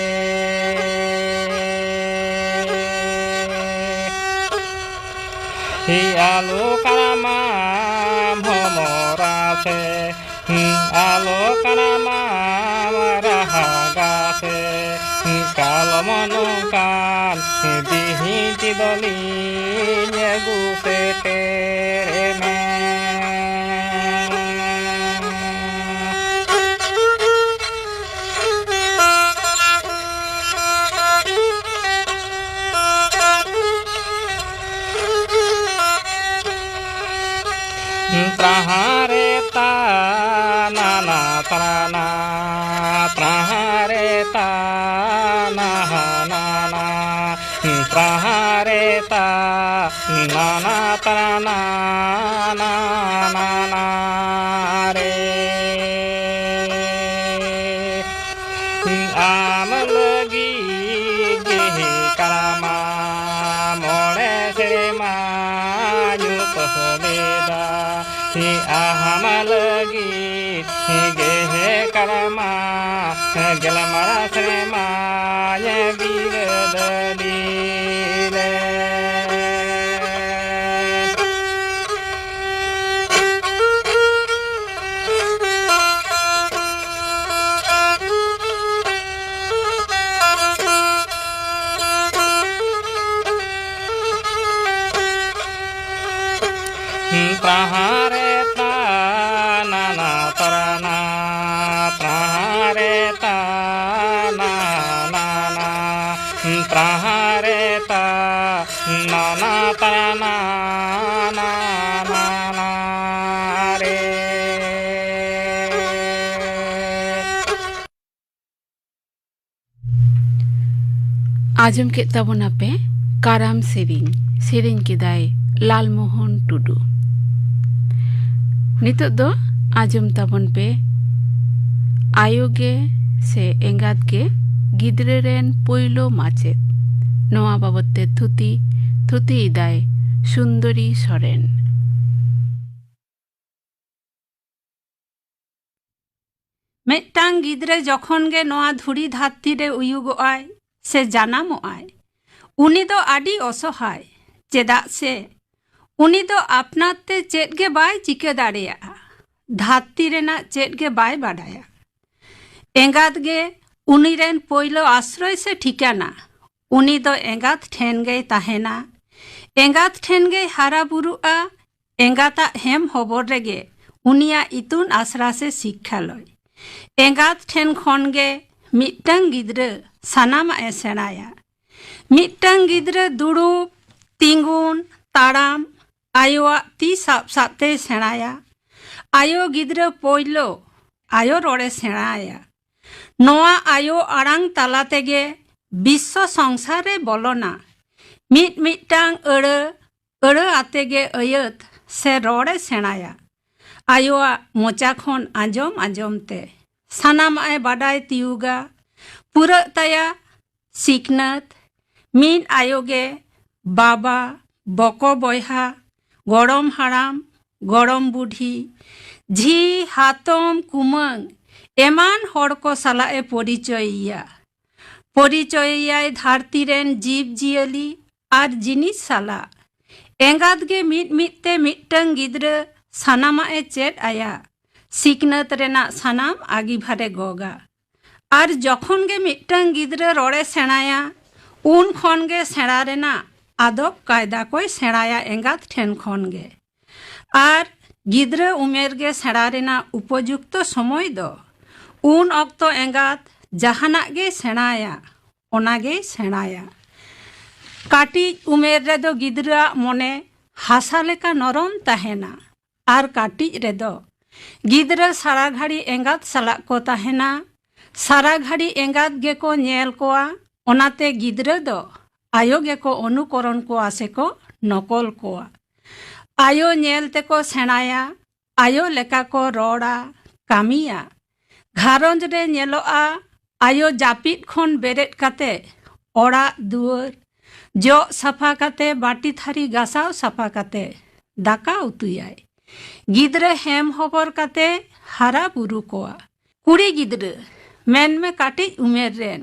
ᱦᱤ ᱟᱞᱚ ᱠᱟᱲᱟᱢᱟ ᱵᱷᱚᱢᱚᱨᱟ ᱥᱮ, ᱟᱞᱚ ᱠᱟᱲᱟᱢᱟ ᱨᱟᱦᱟᱜᱟ ᱥᱮ, ᱠᱟᱞᱚᱢ ᱱᱚᱝᱠᱟᱱ ᱵᱤᱦᱤ ᱛᱮᱫᱚ ᱞᱤᱧ ᱟᱹᱜᱩ ᱥᱮᱴᱮᱨ ᱢᱮ᱾ ᱛᱨᱟᱦᱟᱨᱮ ᱛᱟ ᱱᱟᱱᱟ ᱛᱨᱟᱱᱟ, ᱛᱨᱟᱦᱟᱨᱮ ᱛᱟ ᱱᱟᱦᱟ ᱱᱟᱱᱟ, ᱛᱨᱟᱦᱟᱨᱮ ᱛᱟ ᱱᱟᱱᱟ ᱛᱨᱟᱱᱟ ᱱᱟᱱᱟ ᱨᱮ᱾ ᱟᱢ ᱞᱟᱹᱜᱤᱫ ᱜᱮ ᱠᱟᱨᱟᱢᱟ ᱢᱚᱬᱮ ᱥᱮᱨᱢᱟ ᱧᱩᱛ ᱞᱮᱫᱟ᱾ ᱟᱢ ᱞᱟᱹᱜᱤᱫ ᱜᱮ ᱠᱟᱨᱟᱢᱟ ᱜᱮᱞ ᱢᱚᱬᱮ ᱥᱮᱨᱢᱟᱧ ᱵᱤᱨᱟᱹᱫᱟᱹᱞᱤ ᱞᱮ᱾ ᱛᱨᱟᱦᱟᱨᱮ ᱛᱟ ᱱᱟᱱᱟ ᱛᱨᱟᱱᱟ, ᱛᱨᱟᱦᱟᱨᱮ ᱛᱟ ᱱᱟᱱᱟ ᱱᱟᱱᱟ, ᱛᱨᱟᱦᱟᱨᱮ ᱛᱟ ᱱᱟᱱᱟ ᱟᱸᱡᱚᱢ ᱠᱮᱫ ᱛᱟᱵᱚᱱᱟᱯᱮ ᱠᱟᱨᱟᱢ ᱥᱮᱨᱮᱧ᱾ ᱥᱮᱨᱮᱧ ᱠᱮᱫᱟᱭ ᱞᱟᱞᱢᱳᱦᱚᱱ ᱴᱩᱰᱩ᱾ ᱱᱤᱛᱚᱜ ᱫᱚ ᱟᱸᱡᱚᱢ ᱛᱟᱵᱚᱱ ᱯᱮ ᱟᱭᱳ ᱜᱮ ᱥᱮ ᱮᱸᱜᱟᱛ ᱜᱮ ᱜᱤᱫᱽᱨᱟᱹ ᱨᱮᱱ ᱯᱳᱭᱞᱳ ᱢᱟᱪᱮᱫ᱾ ᱱᱚᱣᱟ ᱵᱟᱵᱚᱛ ᱛᱮ ᱛᱷᱩᱛᱤ, ᱛᱷᱩᱛᱤᱭᱮᱫᱟᱭ ᱥᱩᱱᱫᱚᱨᱤ ᱥᱚᱨᱮᱱ᱾ ᱢᱤᱫᱴᱟᱝ ᱜᱤᱫᱽᱨᱟᱹ ᱡᱚᱠᱷᱚᱱ ᱜᱮ ᱱᱚᱣᱟ ᱫᱷᱩᱲᱤ ᱫᱷᱟᱹᱨᱛᱤ ᱨᱮ ᱩᱭᱩᱜᱚᱜᱼᱟᱭ ᱥᱮ ᱡᱟᱱᱟᱢᱚᱜᱼᱟᱭ, ᱩᱱᱤ ᱫᱚ ᱟᱹᱰᱤ ᱚᱥᱚᱦᱟᱭ᱾ ᱪᱮᱫᱟᱜ ᱥᱮ ᱩᱱᱤ ᱫᱚ ᱟᱯᱱᱟᱨ ᱛᱮ ᱪᱮᱫ ᱜᱮ ᱵᱟᱭ ᱪᱤᱠᱟᱹ ᱫᱟᱲᱮᱭᱟᱜᱼᱟ, ᱫᱷᱟᱹᱨᱛᱤ ᱨᱮᱱᱟᱜ ᱪᱮᱫ ᱜᱮ ᱵᱟᱭ ᱵᱟᱰᱟᱭᱟ᱾ ᱮᱸᱜᱟᱛ ᱜᱮ ᱩᱱᱤ ᱨᱮᱱ ᱯᱳᱭᱞᱳ ᱟᱥᱨᱚᱭ ᱥᱮ ᱴᱷᱤᱠᱟᱹᱱᱟ᱾ ᱩᱱᱤ ᱫᱚ ᱮᱸᱜᱟᱛ ᱴᱷᱮᱱ ᱜᱮᱭ ᱛᱟᱦᱮᱱᱟ, ᱮᱸᱜᱟᱛ ᱴᱷᱮᱱ ᱜᱮᱭ ᱦᱟᱨᱟ ᱵᱩᱨᱩᱜᱼᱟ᱾ ᱮᱸᱜᱟᱛᱟᱜ ᱦᱮᱢ ᱦᱚᱵᱚᱨ ᱨᱮᱜᱮ ᱩᱱᱤᱭᱟᱜ ᱤᱛᱩᱱ ᱟᱥᱲᱟ ᱥᱮ ᱥᱤᱠᱠᱷᱟᱞᱚᱭ᱾ ᱮᱸᱜᱟᱛ ᱴᱷᱮᱱ ᱠᱷᱚᱱ ᱜᱮ ᱢᱤᱫᱴᱟᱝ ᱜᱤᱫᱽᱨᱟᱹ ᱥᱟᱱᱟᱢᱟᱜ ᱮ ᱥᱮᱬᱟᱭᱟ᱾ ᱢᱤᱫᱴᱟᱝ ᱜᱤᱫᱽᱨᱟᱹ ᱫᱩᱲᱩᱵ, ᱛᱤᱸᱜᱩᱱ, ᱛᱟᱲᱟᱢ, ᱟᱭᱳᱣᱟᱜ ᱛᱤ ᱥᱟᱵ ᱥᱟᱵ ᱛᱮᱭ ᱥᱮᱬᱟᱭᱟ᱾ ᱟᱭᱳ ᱜᱤᱫᱽᱨᱟᱹ ᱯᱳᱭᱞᱳ ᱟᱭᱳ ᱨᱚᱲᱮ ᱥᱮᱬᱟᱭᱟ᱾ ᱱᱚᱣᱟ ᱟᱭᱳ ᱟᱲᱟᱝ ᱛᱟᱞᱟ ᱛᱮᱜᱮ ᱵᱤᱥᱥᱚ ᱥᱚᱝᱥᱟᱨ ᱨᱮ ᱵᱚᱞᱚᱱᱟ᱾ ᱢᱤᱫ ᱢᱤᱫᱴᱟᱝ ᱟᱹᱲᱟᱹ, ᱟᱹᱲᱟᱹ ᱟᱛᱮ ᱜᱮ ᱟᱹᱭᱟᱹᱛ ᱥᱮ ᱨᱚᱲᱮ ᱥᱮᱬᱟᱭᱟ᱾ ᱟᱭᱳᱣᱟᱜ ᱢᱚᱪᱟ ᱠᱷᱚᱱ ᱟᱸᱡᱚᱢ ᱟᱸᱡᱚᱢ ᱛᱮ ᱥᱟᱱᱟᱢᱟᱜ ᱮ ᱵᱟᱰᱟᱭ ᱛᱤᱭᱩᱜᱟ᱾ ᱯᱩᱨᱟᱹᱜ ᱛᱟᱭᱟ ᱥᱤᱠᱷᱱᱟᱹᱛ᱾ ᱢᱤᱫ ᱟᱭᱳ ᱜᱮ ᱵᱟᱵᱟ, ᱵᱚᱠᱚ ᱵᱚᱭᱦᱟ, ᱜᱚᱲᱚᱢ ᱦᱟᱲᱟᱢ, ᱜᱚᱲᱚᱢ ᱵᱩᱰᱷᱤ, ᱡᱷᱤ, ᱦᱟᱛᱚᱢ, ᱠᱩᱢᱟᱹᱝ ᱮᱢᱟᱱ ᱦᱚᱲ ᱠᱚ ᱥᱟᱞᱟᱜ ᱮ ᱯᱚᱨᱤᱪᱚᱭᱮᱭᱟ᱾ ᱯᱚᱨᱤᱪᱚᱭᱮᱭᱟᱭ ᱫᱷᱟᱹᱨᱛᱤ ᱨᱮᱱ ᱡᱤᱵᱽ ᱡᱤᱭᱟᱹᱞᱤ ᱟᱨ ᱡᱤᱱᱤᱥ ᱥᱟᱞᱟᱜ᱾ ᱮᱸᱜᱟᱛ ᱜᱮ ᱢᱤᱫ ᱢᱤᱫ ᱛᱮ ᱢᱤᱫᱴᱟᱝ ᱜᱤᱫᱽᱨᱟᱹ ᱥᱟᱱᱟᱢᱟᱜ ᱮ ᱪᱮᱫ ᱟᱭᱟ, ᱥᱤᱠᱷᱱᱟᱹᱛ ᱨᱮᱱᱟᱜ ᱥᱟᱱᱟᱢ ᱟᱹᱜᱤᱵᱷᱟᱨᱮ ᱜᱚᱜᱟ᱾ ᱟᱨ ᱡᱚᱠᱷᱚᱱ ᱜᱮ ᱢᱤᱫᱴᱟᱝ ᱜᱤᱫᱽᱨᱟᱹ ᱨᱚᱲᱮ ᱥᱮᱬᱟᱭᱟ, ᱩᱱ ᱠᱷᱚᱱ ᱜᱮ ᱥᱮᱬᱟ ᱨᱮᱱᱟᱜ ᱟᱫᱚᱵ ᱠᱟᱭᱫᱟ ᱠᱚᱭ ᱥᱮᱬᱟᱭᱟ ᱮᱸᱜᱟᱛ ᱴᱷᱮᱱ ᱠᱷᱚᱱ ᱜᱮ᱾ ᱟᱨ ᱜᱤᱫᱽᱨᱟᱹ ᱩᱢᱮᱨ ᱜᱮ ᱥᱮᱬᱟ ᱨᱮᱱᱟᱜ ᱩᱯᱚᱡᱩᱠᱛᱚ ᱥᱚᱢᱚᱭ ᱫᱚ᱾ ᱩᱱ ᱚᱠᱛᱚ ᱮᱸᱜᱟᱛ ᱡᱟᱦᱟᱱᱟᱜ ᱜᱮᱭ ᱥᱮᱬᱟᱭᱟ, ᱚᱱᱟ ᱜᱮᱭ ᱥᱮᱬᱟᱭᱟ᱾ ᱠᱟᱹᱴᱤᱡ ᱩᱢᱮᱨ ᱨᱮᱫᱚ ᱜᱤᱫᱽᱨᱟᱹᱣᱟᱜ ᱢᱚᱱᱮ ᱦᱟᱥᱟ ᱞᱮᱠᱟ ᱱᱚᱨᱚᱢ ᱛᱟᱦᱮᱱᱟ᱾ ᱟᱨ ᱠᱟᱹᱴᱤᱡ ᱨᱮᱫᱚ ᱜᱤᱫᱽᱨᱟᱹ ᱥᱟᱨᱟ ᱜᱷᱟᱹᱲᱤ ᱮᱸᱜᱟᱛ ᱥᱟᱞᱟᱜ ᱠᱚ ᱛᱟᱦᱮᱱᱟ᱾ ᱥᱟᱨᱟ ᱜᱷᱟᱹᱲᱤ ᱮᱸᱜᱟᱛ ᱜᱮᱠᱚ ᱧᱮᱞ ᱠᱚᱣᱟ᱾ ᱚᱱᱟᱛᱮ ᱜᱤᱫᱽᱨᱟᱹ ᱫᱚ ᱟᱭᱳ ᱜᱮᱠᱚ ᱚᱱᱩᱠᱚᱨᱚᱱ ᱠᱚᱣᱟ ᱥᱮᱠᱚ ᱱᱚᱠᱚᱞ ᱠᱚᱣᱟ᱾ ᱟᱭᱳ ᱧᱮᱞ ᱛᱮᱠᱚ ᱥᱮᱬᱟᱭᱟ, ᱟᱭᱳ ᱞᱮᱠᱟ ᱠᱚ ᱨᱚᱲᱟ, ᱠᱟᱹᱢᱤᱭᱟ᱾ ᱜᱷᱟᱨᱚᱸᱡᱽ ᱨᱮ ᱧᱮᱞᱚᱜᱼᱟ, ᱟᱭᱳ ᱡᱟᱹᱯᱤᱫ ᱠᱷᱚᱱ ᱵᱮᱨᱮᱫ ᱠᱟᱛᱮ ᱚᱲᱟᱜ ᱫᱩᱣᱟᱹᱨ ᱡᱚᱜ ᱥᱟᱯᱷᱟ ᱠᱟᱛᱮ, ᱵᱟᱹᱴᱤ ᱛᱷᱟᱹᱨᱤ ᱜᱟᱥᱟᱣ ᱥᱟᱯᱷᱟ ᱠᱟᱛᱮ ᱫᱟᱠᱟ ᱩᱛᱩᱭᱟᱭ᱾ ᱜᱤᱫᱽᱨᱟᱹ ᱦᱮᱢ ᱦᱚᱵᱚᱨ ᱠᱟᱛᱮ ᱦᱟᱨᱟ ᱵᱩᱨᱩ ᱠᱚᱣᱟ᱾ ᱠᱩᱲᱤ ᱜᱤᱫᱽᱨᱟᱹ ᱢᱮᱱᱢᱮ ᱠᱟᱹᱴᱤᱡ ᱩᱢᱮᱨ ᱨᱮᱱ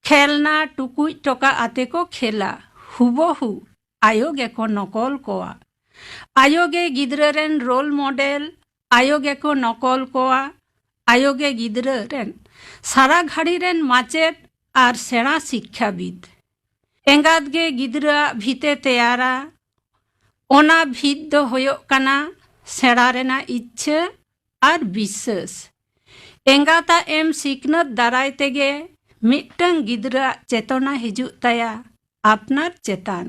ᱠᱷᱮᱞᱱᱟ ᱴᱩᱠᱩᱡ ᱴᱚᱠᱟ ᱟᱛᱮ ᱠᱚ ᱠᱷᱮᱞᱟ, ᱦᱩᱵᱚᱦᱩ ᱟᱭᱳ ᱜᱮᱠᱚ ᱱᱚᱠᱚᱞ ᱠᱚᱣᱟ᱾ ᱟᱭᱳ ᱜᱮ ᱜᱤᱫᱽᱨᱟᱹ ᱨᱮᱱ ᱨᱳᱞ ᱢᱚᱰᱮᱞ, ᱟᱭᱳ ᱜᱮᱠᱚ ᱱᱚᱠᱚᱞ ᱠᱚᱣᱟ᱾ ᱟᱭᱳ ᱜᱮ ᱜᱤᱫᱽᱨᱟᱹ ᱨᱮᱱ ᱥᱟᱨᱟ ᱜᱷᱟᱹᱲᱤ ᱨᱮᱱ ᱢᱟᱪᱮᱫ ᱟᱨ ᱥᱮᱬᱟ ᱥᱤᱠᱠᱷᱟᱵᱤᱫ᱾ ᱮᱸᱜᱟᱛ ᱜᱮ ᱜᱤᱫᱽᱨᱟᱹᱣᱟᱜ ᱵᱷᱤᱛᱮ ᱛᱮᱭᱟᱨᱟ᱾ ᱚᱱᱟ ᱵᱷᱤᱛ ᱫᱚ ᱦᱩᱭᱩᱜ ᱠᱟᱱᱟ ᱥᱮᱬᱟ ᱨᱮᱱᱟᱜ ᱤᱪᱪᱷᱟᱹ ᱟᱨ ᱵᱤᱥᱥᱟᱹᱥ᱾ ᱮᱸᱜᱟᱛᱟᱜ ᱮᱢ ᱥᱤᱠᱷᱱᱟᱹᱛ ᱫᱟᱨᱟᱭ ᱛᱮᱜᱮ ᱢᱤᱫᱴᱟᱝ ᱜᱤᱫᱽᱨᱟᱹᱣᱟᱜ ᱪᱮᱛᱚᱱᱟ ᱦᱤᱡᱩᱜ ᱛᱟᱭᱟ ᱟᱯᱱᱟᱨ ᱪᱮᱛᱟᱱ᱾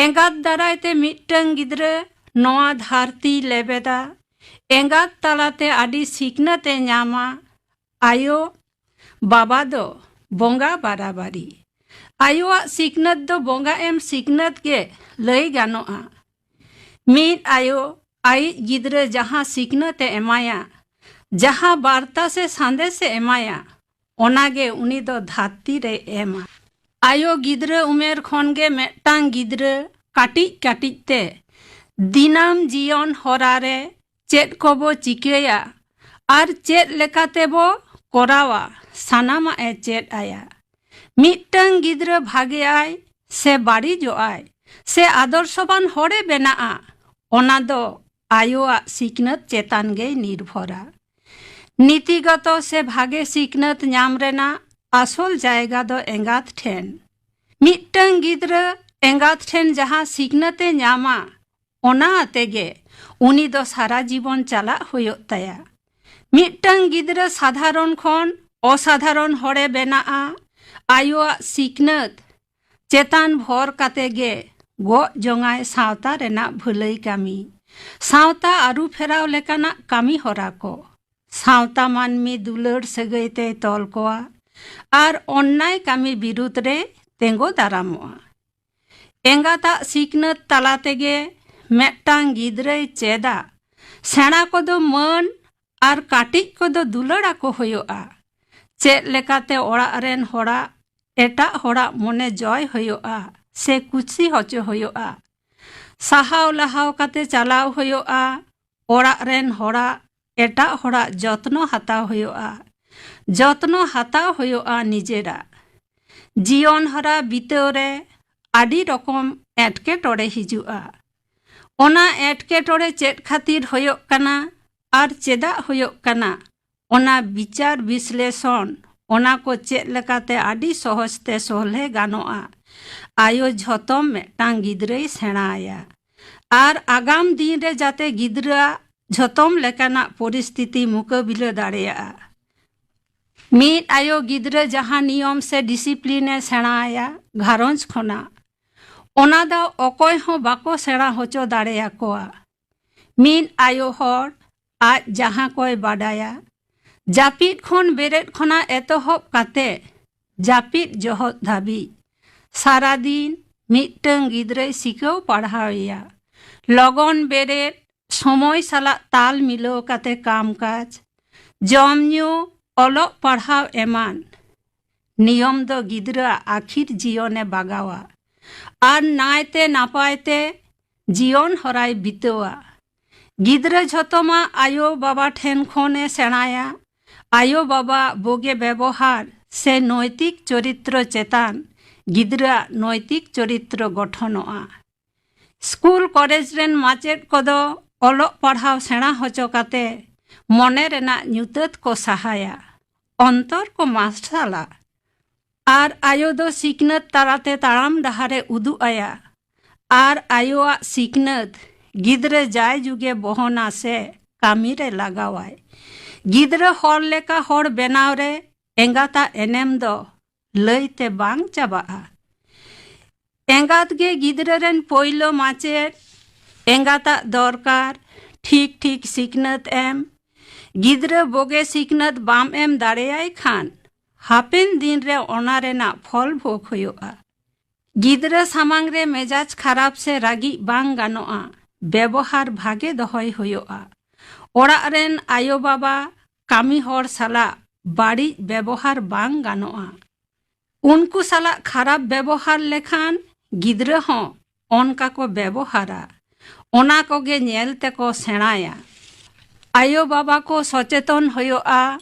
ᱮᱸᱜᱟᱛ ᱫᱟᱨᱟᱭ ᱛᱮ ᱢᱤᱫᱴᱟᱝ ᱜᱤᱫᱽᱨᱟᱹ ᱱᱚᱣᱟ ᱫᱷᱟᱹᱨᱛᱤᱭ ᱞᱮᱵᱮᱫᱟ᱾ ᱮᱸᱜᱟᱛ ᱛᱟᱞᱟᱛᱮ ᱟᱹᱰᱤ ᱥᱤᱠᱷᱱᱟᱹᱛ ᱮ ᱧᱟᱢᱟ᱾ ᱟᱭᱳ ᱵᱟᱵᱟ ᱫᱚ ᱵᱚᱸᱜᱟ ᱵᱟᱨᱟᱵᱟᱨᱤ᱾ ᱟᱭᱳᱣᱟᱜ ᱥᱤᱠᱷᱱᱟᱹᱛ ᱫᱚ ᱵᱚᱸᱜᱟ ᱮᱢ ᱥᱤᱠᱷᱱᱟᱹᱛ ᱜᱮ ᱞᱟᱹᱭ ᱜᱟᱱᱚᱜᱼᱟ᱾ ᱢᱤᱫ ᱟᱭᱳ ᱟᱭᱤᱡ ᱜᱤᱫᱽᱨᱟᱹ ᱡᱟᱦᱟᱸ ᱥᱤᱠᱷᱱᱟᱹᱛ ᱮ ᱮᱢᱟᱭᱟ, ᱡᱟᱦᱟᱸ ᱵᱟᱨᱛᱟ ᱥᱮ ᱥᱟᱸᱫᱮᱥ ᱮ ᱮᱢᱟᱭᱟ, ᱚᱱᱟᱜᱮ ᱩᱱᱤ ᱫᱚ ᱫᱷᱟᱹᱨᱛᱤ ᱨᱮᱭ ᱮᱢᱟ᱾ ᱟᱭᱳ ᱜᱤᱫᱽᱨᱟᱹ ᱩᱢᱮᱨ ᱠᱷᱚᱱ ᱜᱮ ᱢᱤᱫᱴᱟᱝ ᱜᱤᱫᱽᱨᱟᱹ ᱠᱟᱹᱴᱤᱡ ᱠᱟᱹᱴᱤᱡ ᱛᱮ ᱫᱤᱱᱟᱹᱢ ᱡᱤᱭᱚᱱ ᱦᱚᱨᱟ ᱨᱮ ᱪᱮᱫ ᱠᱚᱵᱚ ᱪᱤᱠᱟᱹᱭᱟ ᱟᱨ ᱪᱮᱫ ᱞᱮᱠᱟᱛᱮᱵᱚ ᱠᱚᱨᱟᱣᱟ, ᱥᱟᱱᱟᱢᱟᱜ ᱮ ᱪᱮᱫ ᱟᱭᱟ᱾ ᱢᱤᱫᱴᱟᱝ ᱜᱤᱫᱽᱨᱟᱹ ᱵᱷᱟᱜᱮ ᱟᱭ ᱥᱮ ᱵᱟᱹᱲᱤᱡᱚᱜ ᱟᱭ ᱥᱮ ᱟᱫᱚᱨᱥᱚᱵᱟᱱ ᱦᱚᱲᱮ ᱵᱮᱱᱟᱜᱼᱟ, ᱚᱱᱟ ᱫᱚ ᱟᱭᱳᱣᱟᱜ ᱥᱤᱠᱷᱱᱟᱹᱛ ᱪᱮᱛᱟᱱ ᱜᱮᱭ ᱱᱤᱨᱵᱷᱚᱨᱟ᱾ ᱱᱤᱛᱤᱜᱚᱛᱚ ᱥᱮ ᱵᱷᱟᱜᱮ ᱥᱤᱠᱷᱱᱟᱹᱛ ᱧᱟᱢ ᱨᱮᱱᱟᱜ ᱟᱥᱚᱞ ᱡᱟᱭᱜᱟ ᱫᱚ ᱮᱸᱜᱟᱛ ᱴᱷᱮᱱ᱾ ᱢᱤᱫᱴᱟᱝ ᱜᱤᱫᱽᱨᱟᱹ ᱮᱸᱜᱟᱛ ᱴᱷᱮᱱ ᱡᱟᱦᱟᱸ ᱥᱤᱠᱷᱱᱟᱹᱛ ᱮ ᱧᱟᱢᱟ, ᱚᱱᱟ ᱟᱛᱮ ᱜᱮ ᱩᱱᱤ ᱫᱚ ᱥᱟᱨᱟ ᱡᱤᱵᱚᱱ ᱪᱟᱞᱟᱜ ᱦᱩᱭᱩᱜ ᱛᱟᱭᱟ᱾ ᱢᱤᱫᱴᱟᱝ ᱜᱤᱫᱽᱨᱟᱹ ᱥᱟᱫᱷᱟᱨᱚᱱ ᱠᱷᱚᱱ ᱚᱥᱟᱫᱷᱟᱨᱚᱱ ᱦᱚᱲᱮ ᱵᱮᱱᱟᱜᱼᱟ᱾ ᱟᱭᱳᱣᱟᱜ ᱥᱤᱠᱷᱱᱟᱹᱛ ᱪᱮᱛᱟᱱ ᱵᱷᱚᱨ ᱠᱟᱛᱮ ᱜᱮ ᱜᱚᱜ ᱡᱚᱝᱟᱭ ᱥᱟᱶᱛᱟ ᱨᱮᱱᱟᱜ ᱵᱷᱟᱹᱞᱟᱹᱭ ᱠᱟᱹᱢᱤ, ᱥᱟᱶᱛᱟ ᱟᱹᱨᱩ ᱯᱷᱮᱨᱟᱣ ᱞᱮᱠᱟᱱᱟᱜ ᱠᱟᱹᱢᱤ ᱦᱚᱨᱟ ᱠᱚ᱾ ᱥᱟᱶᱛᱟ ᱢᱟᱹᱱᱢᱤ ᱫᱩᱞᱟᱹᱲ ᱥᱟᱹᱜᱟᱹᱭ ᱛᱮᱭ ᱛᱚᱞ ᱠᱚᱣᱟ᱾ ᱟᱨ ᱚᱱᱱᱟᱭ ᱠᱟᱹᱢᱤ ᱵᱤᱨᱩᱫᱽ ᱨᱮ ᱛᱮᱸᱜᱚ ᱫᱟᱨᱟᱢᱚᱜᱼᱟ᱾ ᱮᱸᱜᱟᱛᱟᱜ ᱥᱤᱠᱷᱱᱟᱹᱛ ᱛᱟᱞᱟ ᱛᱮᱜᱮ ᱢᱤᱫᱴᱟᱝ ᱜᱤᱫᱽᱨᱟᱹᱭ ᱪᱮᱫᱟ᱾ ᱥᱮᱬᱟ ᱠᱚᱫᱚ ᱢᱟᱹᱱ ᱟᱨ ᱠᱟᱹᱴᱤᱡ ᱠᱚᱫᱚ ᱫᱩᱞᱟᱹᱲ ᱟᱠᱚ ᱦᱩᱭᱩᱜᱼᱟ᱾ ᱪᱮᱫ ᱞᱮᱠᱟᱛᱮ ᱚᱲᱟᱜ ᱨᱮᱱ ᱦᱚᱲᱟᱜ, ᱮᱴᱟᱜ ᱦᱚᱲᱟᱜ ᱢᱚᱱᱮ ᱡᱚᱭ ᱦᱩᱭᱩᱜᱼᱟ ᱥᱮ ᱠᱩᱥᱤ ᱦᱚᱪᱚ ᱦᱩᱭᱩᱜᱼᱟ, ᱥᱟᱦᱟᱣ ᱞᱟᱦᱟᱣ ᱠᱟᱛᱮ ᱪᱟᱞᱟᱣ ᱦᱩᱭᱩᱜᱼᱟ᱾ ᱚᱲᱟᱜ ᱨᱮᱱ ᱦᱚᱲᱟᱜ, ᱮᱴᱟᱜ ᱦᱚᱲᱟᱜ ᱡᱚᱛᱱᱚ ᱦᱟᱛᱟᱣ ᱦᱩᱭᱩᱜᱼᱟ᱾ ᱡᱚᱛᱱᱚ ᱦᱟᱛᱟᱣ ᱦᱩᱭᱩᱜᱼᱟ ᱱᱤᱡᱮᱨᱟᱜ᱾ ᱡᱤᱭᱚᱱ ᱦᱚᱨᱟ ᱵᱤᱛᱟᱹᱣ ᱨᱮ ᱟᱹᱰᱤ ᱨᱚᱠᱚᱢ ᱮᱴᱠᱮᱴᱚᱬᱮ ᱦᱤᱡᱩᱜᱼᱟ᱾ ᱚᱱᱟ ᱮᱴᱠᱮᱴᱚᱬᱮ ᱪᱮᱫ ᱠᱷᱟᱹᱛᱤᱨ ᱦᱩᱭᱩᱜ ᱠᱟᱱᱟ ᱟᱨ ᱪᱮᱫᱟᱜ ᱦᱩᱭᱩᱜ ᱠᱟᱱᱟ, ᱚᱱᱟ ᱵᱤᱪᱟᱨ ᱵᱤᱥᱞᱮᱥᱚᱱ, ᱚᱱᱟ ᱠᱚ ᱪᱮᱫ ᱞᱮᱠᱟᱛᱮ ᱟᱹᱰᱤ ᱥᱚᱦᱚᱡ ᱛᱮ ᱥᱚᱞᱦᱮ ᱜᱟᱱᱚᱜᱼᱟ᱾ ᱟᱭᱳ ᱡᱷᱚᱛᱚᱢ ᱢᱤᱫᱴᱟᱝ ᱜᱤᱫᱽᱨᱟᱹᱭ ᱥᱮᱬᱟ ᱟᱭᱟ᱾ ᱟᱨ ᱟᱜᱟᱢ ᱫᱤᱱ ᱨᱮ ᱡᱟᱛᱮ ᱜᱤᱫᱽᱨᱟᱹᱣᱟᱜ ᱡᱷᱚᱛᱚᱢ ᱞᱮᱠᱟᱱᱟᱜ ᱯᱚᱨᱤᱥᱛᱷᱤᱛᱤ ᱢᱩᱠᱟᱹᱵᱤᱞᱟᱹ ᱫᱟᱲᱮᱭᱟᱜᱼᱟ᱾ ᱢᱤᱫ ᱟᱭᱳ ᱜᱤᱫᱽᱨᱟᱹ ᱡᱟᱦᱟᱸ ᱱᱤᱭᱚᱢ ᱥᱮ ᱰᱤᱥᱤᱯᱞᱤᱱ ᱮ ᱥᱮᱬᱟ ᱟᱭᱟ ᱜᱷᱟᱨᱚᱸᱡᱽ ᱠᱷᱚᱱᱟᱜ, ᱚᱱᱟ ᱫᱚ ᱚᱠᱚᱭ ᱦᱚᱸ ᱵᱟᱠᱚ ᱥᱮᱬᱟ ᱦᱚᱪᱚ ᱫᱟᱲᱮᱭᱟᱠᱚᱣᱟ᱾ ᱢᱤᱫ ᱟᱭᱳ ᱦᱚᱲ ᱟᱡ ᱡᱟᱦᱟᱸ ᱠᱚᱭ ᱵᱟᱰᱟᱭᱟ, ᱡᱟᱹᱯᱤᱫ ᱠᱷᱚᱱ ᱵᱮᱨᱮᱫ ᱠᱷᱚᱱᱟᱜ ᱮᱛᱚᱦᱚᱵ ᱠᱟᱛᱮ ᱡᱟᱹᱯᱤᱫ ᱡᱚᱦᱚᱜ ᱫᱷᱟᱹᱵᱤᱡ, ᱥᱟᱨᱟᱫᱤᱱ ᱢᱤᱫᱴᱟᱹᱝ ᱜᱤᱫᱽᱨᱟᱹᱭ ᱥᱤᱠᱷᱟᱹᱣ ᱯᱟᱲᱦᱟᱣᱮᱭᱟ᱾ ᱞᱚᱜᱚᱱ ᱵᱮᱨᱮᱫ, ᱥᱚᱢᱚᱭ ᱥᱟᱞᱟᱜ ᱛᱟᱞ ᱢᱤᱞᱟᱹᱣ ᱠᱟᱛᱮ ᱠᱟᱢ ᱠᱟᱡᱽ, ᱡᱚᱢ ᱧᱩ, ᱚᱞᱚᱜ ᱯᱟᱲᱦᱟᱣ ᱮᱢᱟᱱ᱾ ᱱᱤᱭᱚᱢ ᱫᱚ ᱜᱤᱫᱽᱨᱟᱹᱣᱟᱜ ᱟᱹᱠᱷᱤᱨ ᱡᱤᱭᱚᱱᱮ ᱵᱟᱜᱟᱣᱟ ᱟᱨ ᱱᱟᱭᱛᱮ ᱱᱟᱯᱟᱭ ᱛᱮ ᱡᱤᱭᱚᱱ ᱦᱚᱨᱟᱭ ᱵᱤᱛᱟᱹᱣᱟ᱾ ᱜᱤᱫᱽᱨᱟᱹ ᱡᱷᱚᱛᱚᱢᱟᱜ ᱟᱭᱳ ᱵᱟᱵᱟ ᱴᱷᱮᱱ ᱠᱷᱚᱱ ᱮ ᱥᱮᱬᱟᱭᱟ᱾ ᱟᱭᱳ ᱵᱟᱵᱟᱣᱟᱜ ᱵᱩᱜᱤ ᱵᱮᱵᱚᱦᱟᱨ ᱥᱮ ᱱᱚᱭᱛᱤᱠ ᱪᱚᱨᱤᱛᱨᱚ ᱪᱮᱛᱟᱱ ᱜᱤᱫᱽᱨᱟᱹᱣᱟᱜ ᱱᱚᱭᱛᱤᱠ ᱪᱚᱨᱤᱛᱨᱚ ᱜᱚᱴᱷᱚᱱᱚᱜᱼᱟ᱾ ᱥᱠᱩᱞ ᱠᱚᱞᱮᱡᱽ ᱨᱮᱱ ᱢᱟᱪᱮᱫ ᱠᱚᱫᱚ ᱚᱞᱚᱜ ᱯᱟᱲᱦᱟᱣ ᱥᱮᱬᱟ ᱦᱚᱪᱚ ᱠᱟᱛᱮ ᱢᱚᱱᱮ ᱨᱮᱱᱟᱜ ᱧᱩᱛᱟᱹᱛ ᱠᱚ ᱥᱟᱦᱟᱭᱟ, ᱚᱱᱛᱚᱨ ᱠᱚ ᱢᱟᱨᱥᱟᱞᱟ᱾ ᱟᱨ ᱟᱭᱳ ᱫᱚ ᱥᱤᱠᱷᱱᱟᱹᱛ ᱛᱟᱞᱟᱛᱮ ᱛᱟᱲᱟᱢ ᱰᱟᱦᱟᱨᱮ ᱩᱫᱩᱜ ᱟᱭᱟ᱾ ᱟᱨ ᱟᱭᱳᱣᱟᱜ ᱥᱤᱠᱷᱱᱟᱹᱛ ᱜᱤᱫᱽᱨᱟᱹ ᱡᱟᱭ ᱡᱩᱜᱮ ᱵᱚᱦᱚᱱᱟ ᱥᱮ ᱠᱟᱹᱢᱤ ᱨᱮ ᱞᱟᱜᱟᱣᱟᱭ᱾ ᱜᱤᱫᱽᱨᱟᱹ ᱦᱚᱲ ᱞᱮᱠᱟ ᱦᱚᱲ ᱵᱮᱱᱟᱣ ᱨᱮ ᱮᱸᱜᱟᱛᱟᱜ ᱮᱱᱮᱢ ᱫᱚ ᱞᱟᱹᱭᱛᱮ ᱵᱟᱝ ᱪᱟᱵᱟᱜᱼᱟ᱾ ᱮᱸᱜᱟᱛ ᱜᱮ ᱜᱤᱫᱽᱨᱟᱹ ᱨᱮᱱ ᱯᱳᱭᱞᱳ ᱢᱟᱪᱮᱫ᱾ ᱮᱸᱜᱟᱛᱟᱜ ᱫᱚᱨᱠᱟᱨ ᱴᱷᱤᱠ ᱴᱷᱤᱠ ᱥᱤᱠᱷᱱᱟᱹᱛ ᱮᱢ᱾ ᱜᱤᱫᱽᱨᱟᱹ ᱵᱳᱜᱮ ᱥᱤᱠᱷᱱᱟᱹᱛ ᱵᱟᱢ ᱮᱢ ᱫᱟᱲᱮᱭᱟᱭ ᱠᱷᱟᱱ, ᱦᱟᱯᱮᱱ ᱫᱤᱱ ᱨᱮ ᱚᱱᱟ ᱨᱮᱱᱟᱜ ᱯᱷᱚᱞ ᱵᱷᱳᱜᱽ ᱦᱩᱭᱩᱜᱼᱟ᱾ ᱜᱤᱫᱽᱨᱟᱹ ᱥᱟᱢᱟᱝ ᱨᱮ ᱢᱮᱡᱟᱡᱽ ᱠᱷᱟᱨᱟᱯ ᱥᱮ ᱨᱟᱹᱜᱤ ᱵᱟᱝ ᱜᱟᱱᱚᱜᱼᱟ᱾ ᱵᱮᱵᱚᱦᱟᱨ ᱵᱷᱟᱜᱮ ᱫᱚᱦᱚᱭ ᱦᱩᱭᱩᱜᱼᱟ᱾ ᱚᱲᱟᱜ ᱨᱮᱱ ᱟᱭᱳ ᱵᱟᱵᱟ, ᱠᱟᱹᱢᱤ ᱦᱚᱲ ᱥᱟᱞᱟᱜ ᱵᱟᱹᱲᱤᱡ ᱵᱮᱵᱚᱦᱟᱨ ᱵᱟᱝ ᱜᱟᱱᱚᱜᱼᱟ᱾ ᱩᱱᱠᱩ ᱥᱟᱞᱟᱜ ᱠᱷᱟᱨᱟᱯ ᱵᱮᱵᱚᱦᱟᱨ ᱞᱮᱠᱷᱟᱱ ᱜᱤᱫᱽᱨᱟᱹ ᱦᱚᱸ ᱚᱱᱠᱟ ᱠᱚ ᱵᱮᱵᱚᱦᱟᱨᱟ᱾ ᱚᱱᱟ ᱠᱚᱜᱮ ᱧᱮᱞ ᱛᱮᱠᱚ ᱥᱮᱬᱟᱭᱟ᱾ ᱟᱭᱳ ᱵᱟᱵᱟ ᱠᱚ ᱥᱚᱪᱮᱛᱚᱱ ᱦᱩᱭᱩᱜᱼᱟ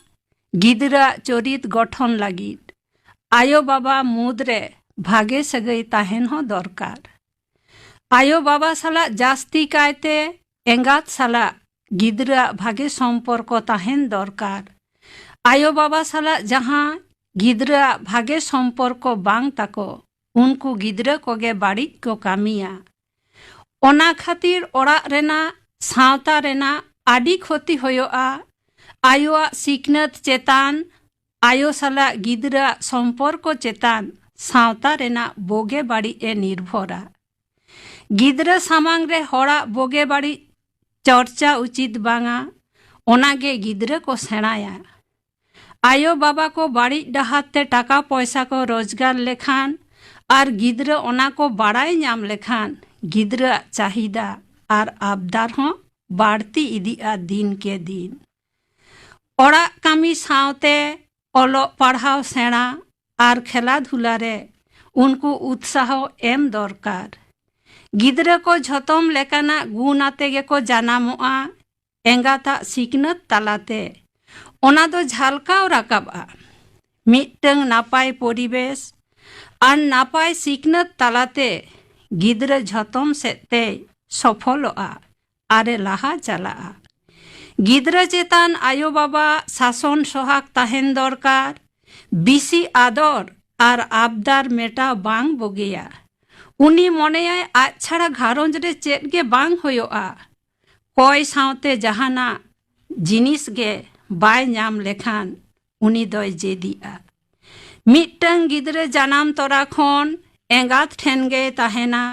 ᱜᱤᱫᱽᱨᱟᱹᱣᱟᱜ ᱪᱚᱨᱤᱛ ᱜᱚᱴᱷᱚᱱ ᱞᱟᱹᱜᱤᱫ᱾ ᱟᱭᱳ ᱵᱟᱵᱟ ᱢᱩᱫᱽ ᱨᱮ ᱵᱷᱟᱜᱮ ᱥᱟᱹᱜᱟᱹᱭ ᱛᱟᱦᱮᱱ ᱦᱚᱸ ᱫᱚᱨᱠᱟᱨ᱾ ᱟᱭᱳ ᱵᱟᱵᱟ ᱥᱟᱞᱟᱜ ᱡᱟᱹᱥᱛᱤ ᱠᱟᱭᱛᱮ ᱮᱸᱜᱟᱛ ᱥᱟᱞᱟᱜ ᱜᱤᱫᱽᱨᱟᱹᱣᱟᱜ ᱵᱷᱟᱜᱮ ᱥᱚᱢᱯᱚᱨᱠᱚ ᱛᱟᱦᱮᱱ ᱫᱚᱨᱠᱟᱨ᱾ ᱟᱭᱳ ᱵᱟᱵᱟ ᱥᱟᱞᱟᱜ ᱡᱟᱦᱟᱸ ᱜᱤᱫᱽᱨᱟᱹᱣᱟᱜ ᱵᱷᱟᱜᱮ ᱥᱚᱢᱯᱚᱨᱠᱚ ᱵᱟᱝ ᱛᱟᱠᱚ, ᱩᱱᱠᱩ ᱜᱤᱫᱽᱨᱟᱹ ᱠᱚᱜᱮ ᱵᱟᱹᱲᱤᱡ ᱠᱚ ᱠᱟᱹᱢᱤᱭᱟ᱾ ᱚᱱᱟ ᱠᱷᱟᱹᱛᱤᱨ ᱚᱲᱟᱜ ᱨᱮᱱᱟᱜ, ᱥᱟᱶᱛᱟ ᱨᱮᱱᱟᱜ ᱟᱹᱰᱤ ᱠᱷᱚᱛᱤ ᱦᱩᱭᱩᱜᱼᱟ᱾ ᱟᱭᱳᱣᱟᱜ ᱥᱤᱠᱷᱱᱟᱹᱛ ᱪᱮᱛᱟᱱ, ᱟᱭᱳ ᱥᱟᱞᱟᱜ ᱜᱤᱫᱽᱨᱟᱹᱣᱟᱜ ᱥᱚᱢᱯᱚᱨᱠᱚ ᱪᱮᱛᱟᱱ ᱥᱟᱶᱛᱟ ᱨᱮᱱᱟᱜ ᱵᱳᱜᱮ ᱵᱟᱹᱲᱤᱡ ᱮ ᱱᱤᱨᱵᱷᱚᱨᱟ᱾ ᱜᱤᱫᱽᱨᱟᱹ ᱥᱟᱢᱟᱝ ᱨᱮ ᱦᱚᱲᱟᱜ ᱵᱳᱜᱮ ᱵᱟᱹᱲᱤᱡ ᱪᱚᱨᱪᱟ ᱩᱪᱤᱛ ᱵᱟᱝᱟ, ᱚᱱᱟᱜᱮ ᱜᱤᱫᱽᱨᱟᱹ ᱠᱚ ᱥᱮᱬᱟᱭᱟ᱾ ᱟᱭᱳ ᱵᱟᱵᱟ ᱠᱚ ᱵᱟᱹᱲᱤᱡ ᱰᱟᱦᱟᱨ ᱛᱮ ᱴᱟᱠᱟ ᱯᱚᱭᱥᱟ ᱠᱚ ᱨᱳᱡᱽᱜᱟᱨ ᱞᱮᱠᱷᱟᱱ ᱟᱨ ᱜᱤᱫᱽᱨᱟᱹ ᱚᱱᱟ ᱠᱚ ᱵᱟᱲᱟᱭ ᱧᱟᱢ ᱞᱮᱠᱷᱟᱱ ᱜᱤᱫᱽᱨᱟᱹᱣᱟᱜ ᱪᱟᱦᱤᱫᱟ ᱟᱨ ᱟᱵᱫᱟᱨ ᱦᱚᱸ ᱵᱟᱹᱲᱛᱤ ᱤᱫᱤᱜᱼᱟ ᱫᱤᱱ ᱠᱮ ᱫᱤᱱ᱾ ᱚᱲᱟᱜ ᱠᱟᱹᱢᱤ ᱥᱟᱶᱛᱮ ᱚᱞᱚᱜ ᱯᱟᱲᱦᱟᱣ ᱥᱮᱬᱟ ᱟᱨ ᱠᱷᱮᱞᱟ ᱫᱷᱩᱞᱟ ᱨᱮ ᱩᱱᱠᱩ ᱩᱛᱥᱟᱦᱚ ᱮᱢ ᱫᱚᱨᱠᱟᱨ᱾ ᱜᱤᱫᱽᱨᱟᱹ ᱠᱚ ᱡᱷᱚᱛᱚᱢ ᱞᱮᱠᱟᱱᱟᱜ ᱜᱩᱱ ᱟᱛᱮ ᱜᱮᱠᱚ ᱡᱟᱱᱟᱢᱚᱜᱼᱟ ᱮᱸᱜᱟᱛᱟᱜ ᱥᱤᱠᱷᱱᱟᱹᱛ ᱛᱟᱞᱟᱛᱮ᱾ ᱚᱱᱟ ᱫᱚ ᱡᱷᱟᱞᱠᱟᱣ ᱨᱟᱠᱟᱵᱼᱟ᱾ ᱢᱤᱫᱴᱟᱝ ᱱᱟᱯᱟᱭ ᱯᱚᱨᱤᱵᱮᱥ ᱟᱨ ᱱᱟᱯᱟᱭ ᱥᱤᱠᱷᱱᱟᱹᱛ ᱛᱟᱞᱟᱛᱮ ᱜᱤᱫᱽᱨᱟᱹ ᱡᱷᱚᱛᱚᱢ ᱥᱮᱫ ᱛᱮᱭ ᱥᱚᱯᱷᱚᱞᱚᱜᱼᱟ ᱟᱨᱮ ᱞᱟᱦᱟ ᱪᱟᱞᱟᱜᱼᱟ᱾ ᱜᱤᱫᱽᱨᱟᱹ ᱪᱮᱛᱟᱱ ᱟᱭᱳ ᱵᱟᱵᱟ ᱥᱟᱥᱚᱱ ᱥᱚᱦᱟᱜ ᱛᱟᱦᱮᱱ ᱫᱚᱨᱠᱟᱨ᱾ ᱵᱤᱥᱤ ᱟᱫᱚᱨ ᱟᱨ ᱟᱵᱫᱟᱨ ᱢᱮᱴᱟᱣ ᱵᱟᱝ ᱵᱩᱜᱤᱭᱟ᱾ ᱩᱱᱤ ᱢᱚᱱᱮᱭᱟᱭ ᱟᱡ ᱪᱷᱟᱲᱟ ᱜᱷᱟᱨᱚᱸᱡᱽ ᱨᱮ ᱪᱮᱫ ᱜᱮ ᱵᱟᱝ ᱦᱩᱭᱩᱜᱼᱟ᱾ ᱠᱚᱭ ᱥᱟᱶᱛᱮ ᱡᱟᱦᱟᱱᱟᱜ ᱡᱤᱱᱤᱥ ᱜᱮ ᱵᱟᱭ ᱧᱟᱢ ᱞᱮᱠᱷᱟᱱ ᱩᱱᱤ ᱫᱚᱭ ᱡᱮᱫᱤᱜᱼᱟ᱾ ᱢᱤᱫᱴᱟᱝ ᱜᱤᱫᱽᱨᱟᱹ ᱡᱟᱱᱟᱢ ᱛᱚᱨᱟ ᱠᱷᱚᱱ ᱮᱸᱜᱟᱛ ᱴᱷᱮᱱ ᱜᱮᱭ ᱛᱟᱦᱮᱱᱟ᱾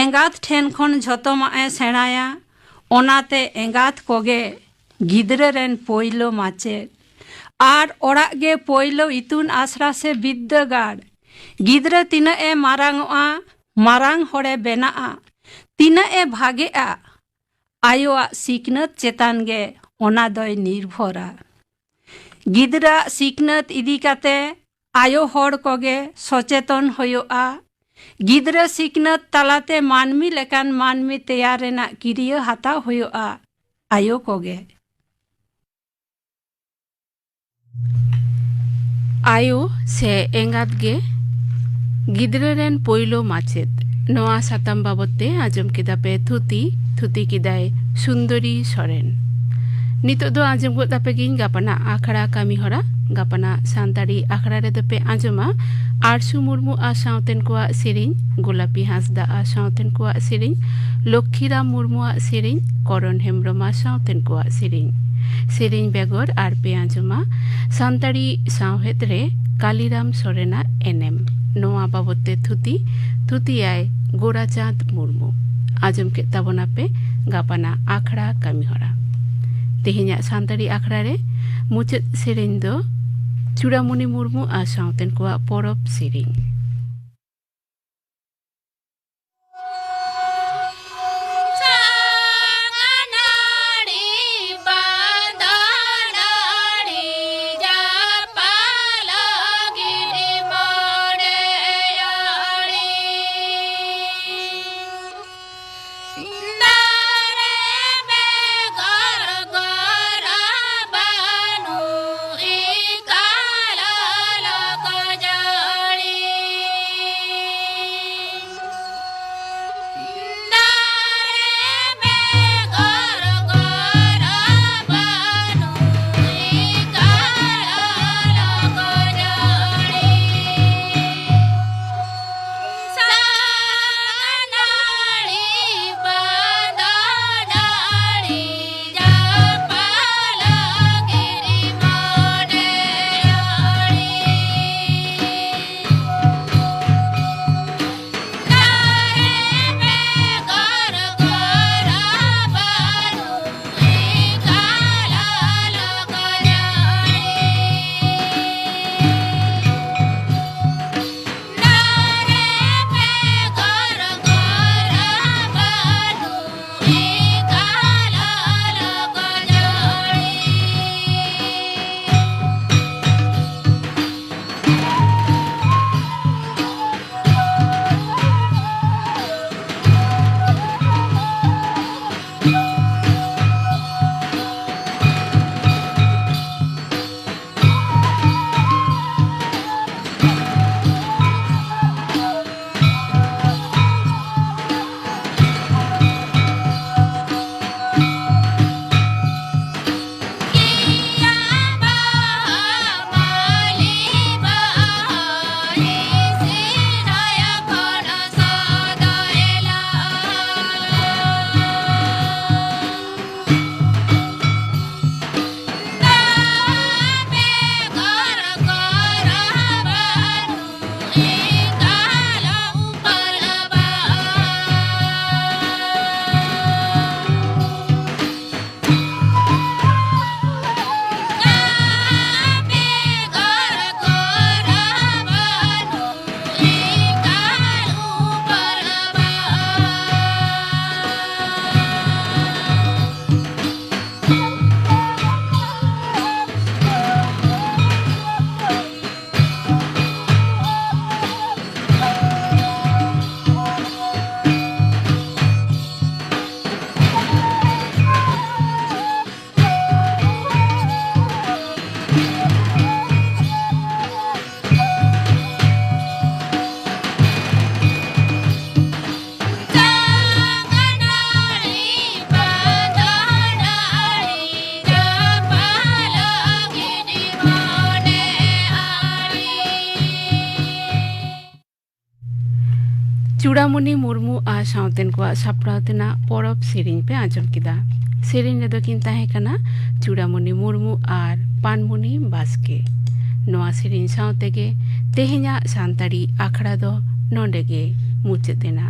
ᱮᱸᱜᱟᱛ ᱴᱷᱮᱱ ᱠᱷᱚᱱ ᱡᱷᱚᱛᱚᱢᱟᱜ ᱮ ᱥᱮᱬᱟᱭᱟ᱾ ᱚᱱᱟᱛᱮ ᱮᱸᱜᱟᱛ ᱠᱚᱜᱮ ᱜᱤᱫᱽᱨᱟᱹ ᱨᱮᱱ ᱯᱳᱭᱞᱳ ᱢᱟᱪᱮᱫ᱾ ᱟᱨ ᱚᱲᱟᱜ ᱜᱮ ᱯᱳᱭᱞᱳ ᱤᱛᱩᱱ ᱟᱥᱲᱟ ᱥᱮ ᱵᱤᱫᱽᱫᱟᱹᱜᱟᱲ᱾ ᱜᱤᱫᱽᱨᱟᱹ ᱛᱤᱱᱟᱹᱜ ᱮ ᱢᱟᱨᱟᱝ ᱚᱜᱼᱟ, ᱢᱟᱨᱟᱝ ᱦᱚᱲᱮ ᱵᱮᱱᱟᱜᱼᱟ, ᱛᱤᱱᱟᱹᱜ ᱮ ᱵᱷᱟᱜᱮᱜᱼᱟ, ᱟᱭᱳᱣᱟᱜ ᱥᱤᱠᱷᱱᱟᱹᱛ ᱪᱮᱛᱟᱱ ᱜᱮ ᱚᱱᱟ ᱫᱚᱭ ᱱᱤᱨᱵᱷᱚᱨᱟ᱾ ᱜᱤᱫᱽᱨᱟᱹᱣᱟᱜ ᱥᱤᱠᱷᱱᱟᱹᱛ ᱤᱫᱤ ᱠᱟᱛᱮ ᱟᱭᱳ ᱦᱚᱲ ᱠᱚᱜᱮ ᱥᱚᱪᱮᱛᱚᱱ ᱦᱩᱭᱩᱜᱼᱟ᱾ ᱜᱤᱫᱽᱨᱟᱹ ᱥᱤᱠᱷᱱᱟᱹᱛ ᱛᱟᱞᱟᱛᱮ ᱢᱟᱹᱱᱢᱤ ᱞᱮᱠᱟᱱ ᱢᱟᱹᱱᱢᱤ ᱛᱮᱭᱟᱨ ᱨᱮᱱᱟᱜ ᱠᱤᱨᱤᱭᱟᱹ ᱦᱟᱛᱟᱣ ᱦᱩᱭᱩᱜᱼᱟ ᱟᱭᱳ ᱠᱚᱜᱮ᱾ ᱟᱭᱳ ᱥᱮ ᱮᱸᱜᱟᱛ ᱜᱮ ᱜᱤᱫᱽᱨᱟᱹ ᱨᱮᱱ ᱯᱳᱭᱞᱳ ᱢᱟᱪᱮᱫ᱾ ᱱᱚᱣᱟ ᱥᱟᱛᱟᱢ ᱵᱟᱵᱚᱛ ᱛᱮ ᱟᱸᱡᱚᱢ ᱠᱮᱫᱟ ᱯᱮ ᱛᱷᱩᱛᱤ, ᱛᱷᱩᱛᱤ ᱠᱮᱫᱟᱭ ᱥᱩᱱᱫᱚᱨᱤ ᱥᱚᱨᱮᱱ᱾ ᱱᱤᱛᱚᱜ ᱫᱚ ᱟᱸᱡᱚᱢ ᱜᱚᱫ ᱟᱯᱮ ᱜᱤᱧ ᱜᱟᱯᱟᱱᱟᱜ ᱟᱠᱷᱲᱟ ᱠᱟᱹᱢᱤ ᱦᱚᱨᱟ᱾ ᱜᱟᱯᱟᱱᱟᱜ ᱥᱟᱱᱛᱟᱲᱤ ᱟᱠᱷᱲᱟ ᱨᱮᱫᱚ ᱯᱮ ᱟᱸᱡᱚᱢᱟ ᱟᱨᱥᱩ ᱢᱩᱨᱢᱩ ᱟᱨ ᱥᱟᱶᱛᱮᱱ ᱠᱚᱣᱟᱜ ᱥᱮᱨᱮᱧ, ᱜᱳᱞᱟᱯᱤ ᱦᱟᱸᱥᱫᱟ ᱟᱨ ᱥᱟᱶᱛᱮᱱ ᱠᱚᱣᱟᱜ ᱥᱮᱨᱮᱧ, ᱞᱚᱠᱠᱷᱤᱨᱟᱢ ᱢᱩᱨᱢᱩᱣᱟᱜ ᱥᱮᱨᱮᱧ, ᱠᱚᱨᱚᱱ ᱦᱮᱢᱵᱨᱚᱢ ᱟᱨ ᱥᱟᱶᱛᱮᱱ ᱠᱚᱣᱟᱜ ᱥᱮᱨᱮᱧ᱾ ᱥᱮᱨᱮᱧ ᱵᱮᱜᱚᱨ ᱟᱨ ᱯᱮ ᱟᱸᱡᱚᱢᱟ ᱥᱟᱱᱛᱟᱲᱤ ᱥᱟᱶᱦᱮᱫ ᱨᱮ ᱠᱟᱞᱤᱨᱟᱢ ᱥᱚᱨᱮᱱᱟᱜ ᱮᱱᱮᱢ᱾ ᱱᱚᱣᱟ ᱵᱟᱵᱚᱛ ᱛᱮ ᱛᱷᱩᱛᱤ, ᱛᱷᱩᱛᱤᱭᱟᱭ ᱜᱳᱨᱟᱪᱟᱸᱫᱽ ᱢᱩᱨᱢᱩ᱾ ᱟᱸᱡᱚᱢ ᱠᱮᱫ ᱛᱟᱵᱚᱱᱟᱯᱮ ᱜᱟᱯᱟᱱᱟᱜ ᱟᱠᱷᱲᱟ ᱠᱟᱹᱢᱤᱦᱚᱨᱟ᱾ ᱛᱮᱦᱮᱧᱟᱜ ᱥᱟᱱᱛᱟᱲᱤ ᱟᱠᱷᱲᱟ ᱨᱮ ᱢᱩᱪᱟᱹᱫ ᱥᱮᱨᱮᱧ ᱫᱚ ᱪᱩᱲᱟᱢᱩᱱᱤ ᱢᱩᱨᱢᱩ ᱟᱨ ᱥᱟᱶᱛᱮᱱ ᱠᱚᱣᱟᱜ ᱯᱚᱨᱚᱵᱽ ᱥᱮᱨᱮᱧ᱾ ᱪᱩᱲᱟᱢᱩᱱᱤ ᱢᱩᱨᱢᱩ ᱟᱨ ᱥᱟᱶᱛᱮᱱ ᱠᱚᱣᱟᱜ ᱥᱟᱯᱲᱟᱣ ᱛᱮᱱᱟᱜ ᱯᱚᱨᱚᱵᱽ ᱥᱮᱨᱮᱧ ᱯᱮ ᱟᱸᱡᱚᱢ ᱠᱮᱫᱟ᱾ ᱥᱮᱨᱮᱧ ᱨᱮᱫᱚ ᱠᱤᱱ ᱛᱟᱦᱮᱸ ᱠᱟᱱᱟ ᱪᱩᱲᱟᱢᱩᱱᱤ ᱢᱩᱨᱢᱩ ᱟᱨ ᱯᱟᱱᱢᱩᱱᱤ ᱵᱟᱥᱠᱮ᱾ ᱱᱚᱣᱟ ᱥᱮᱨᱮᱧ ᱥᱟᱶ ᱛᱮᱜᱮ ᱛᱮᱦᱮᱧᱟᱜ ᱥᱟᱱᱛᱟᱲᱤ ᱟᱠᱷᱲᱟ ᱫᱚ ᱱᱚᱰᱮ ᱜᱮ ᱢᱩᱪᱟᱹᱫ ᱮᱱᱟ᱾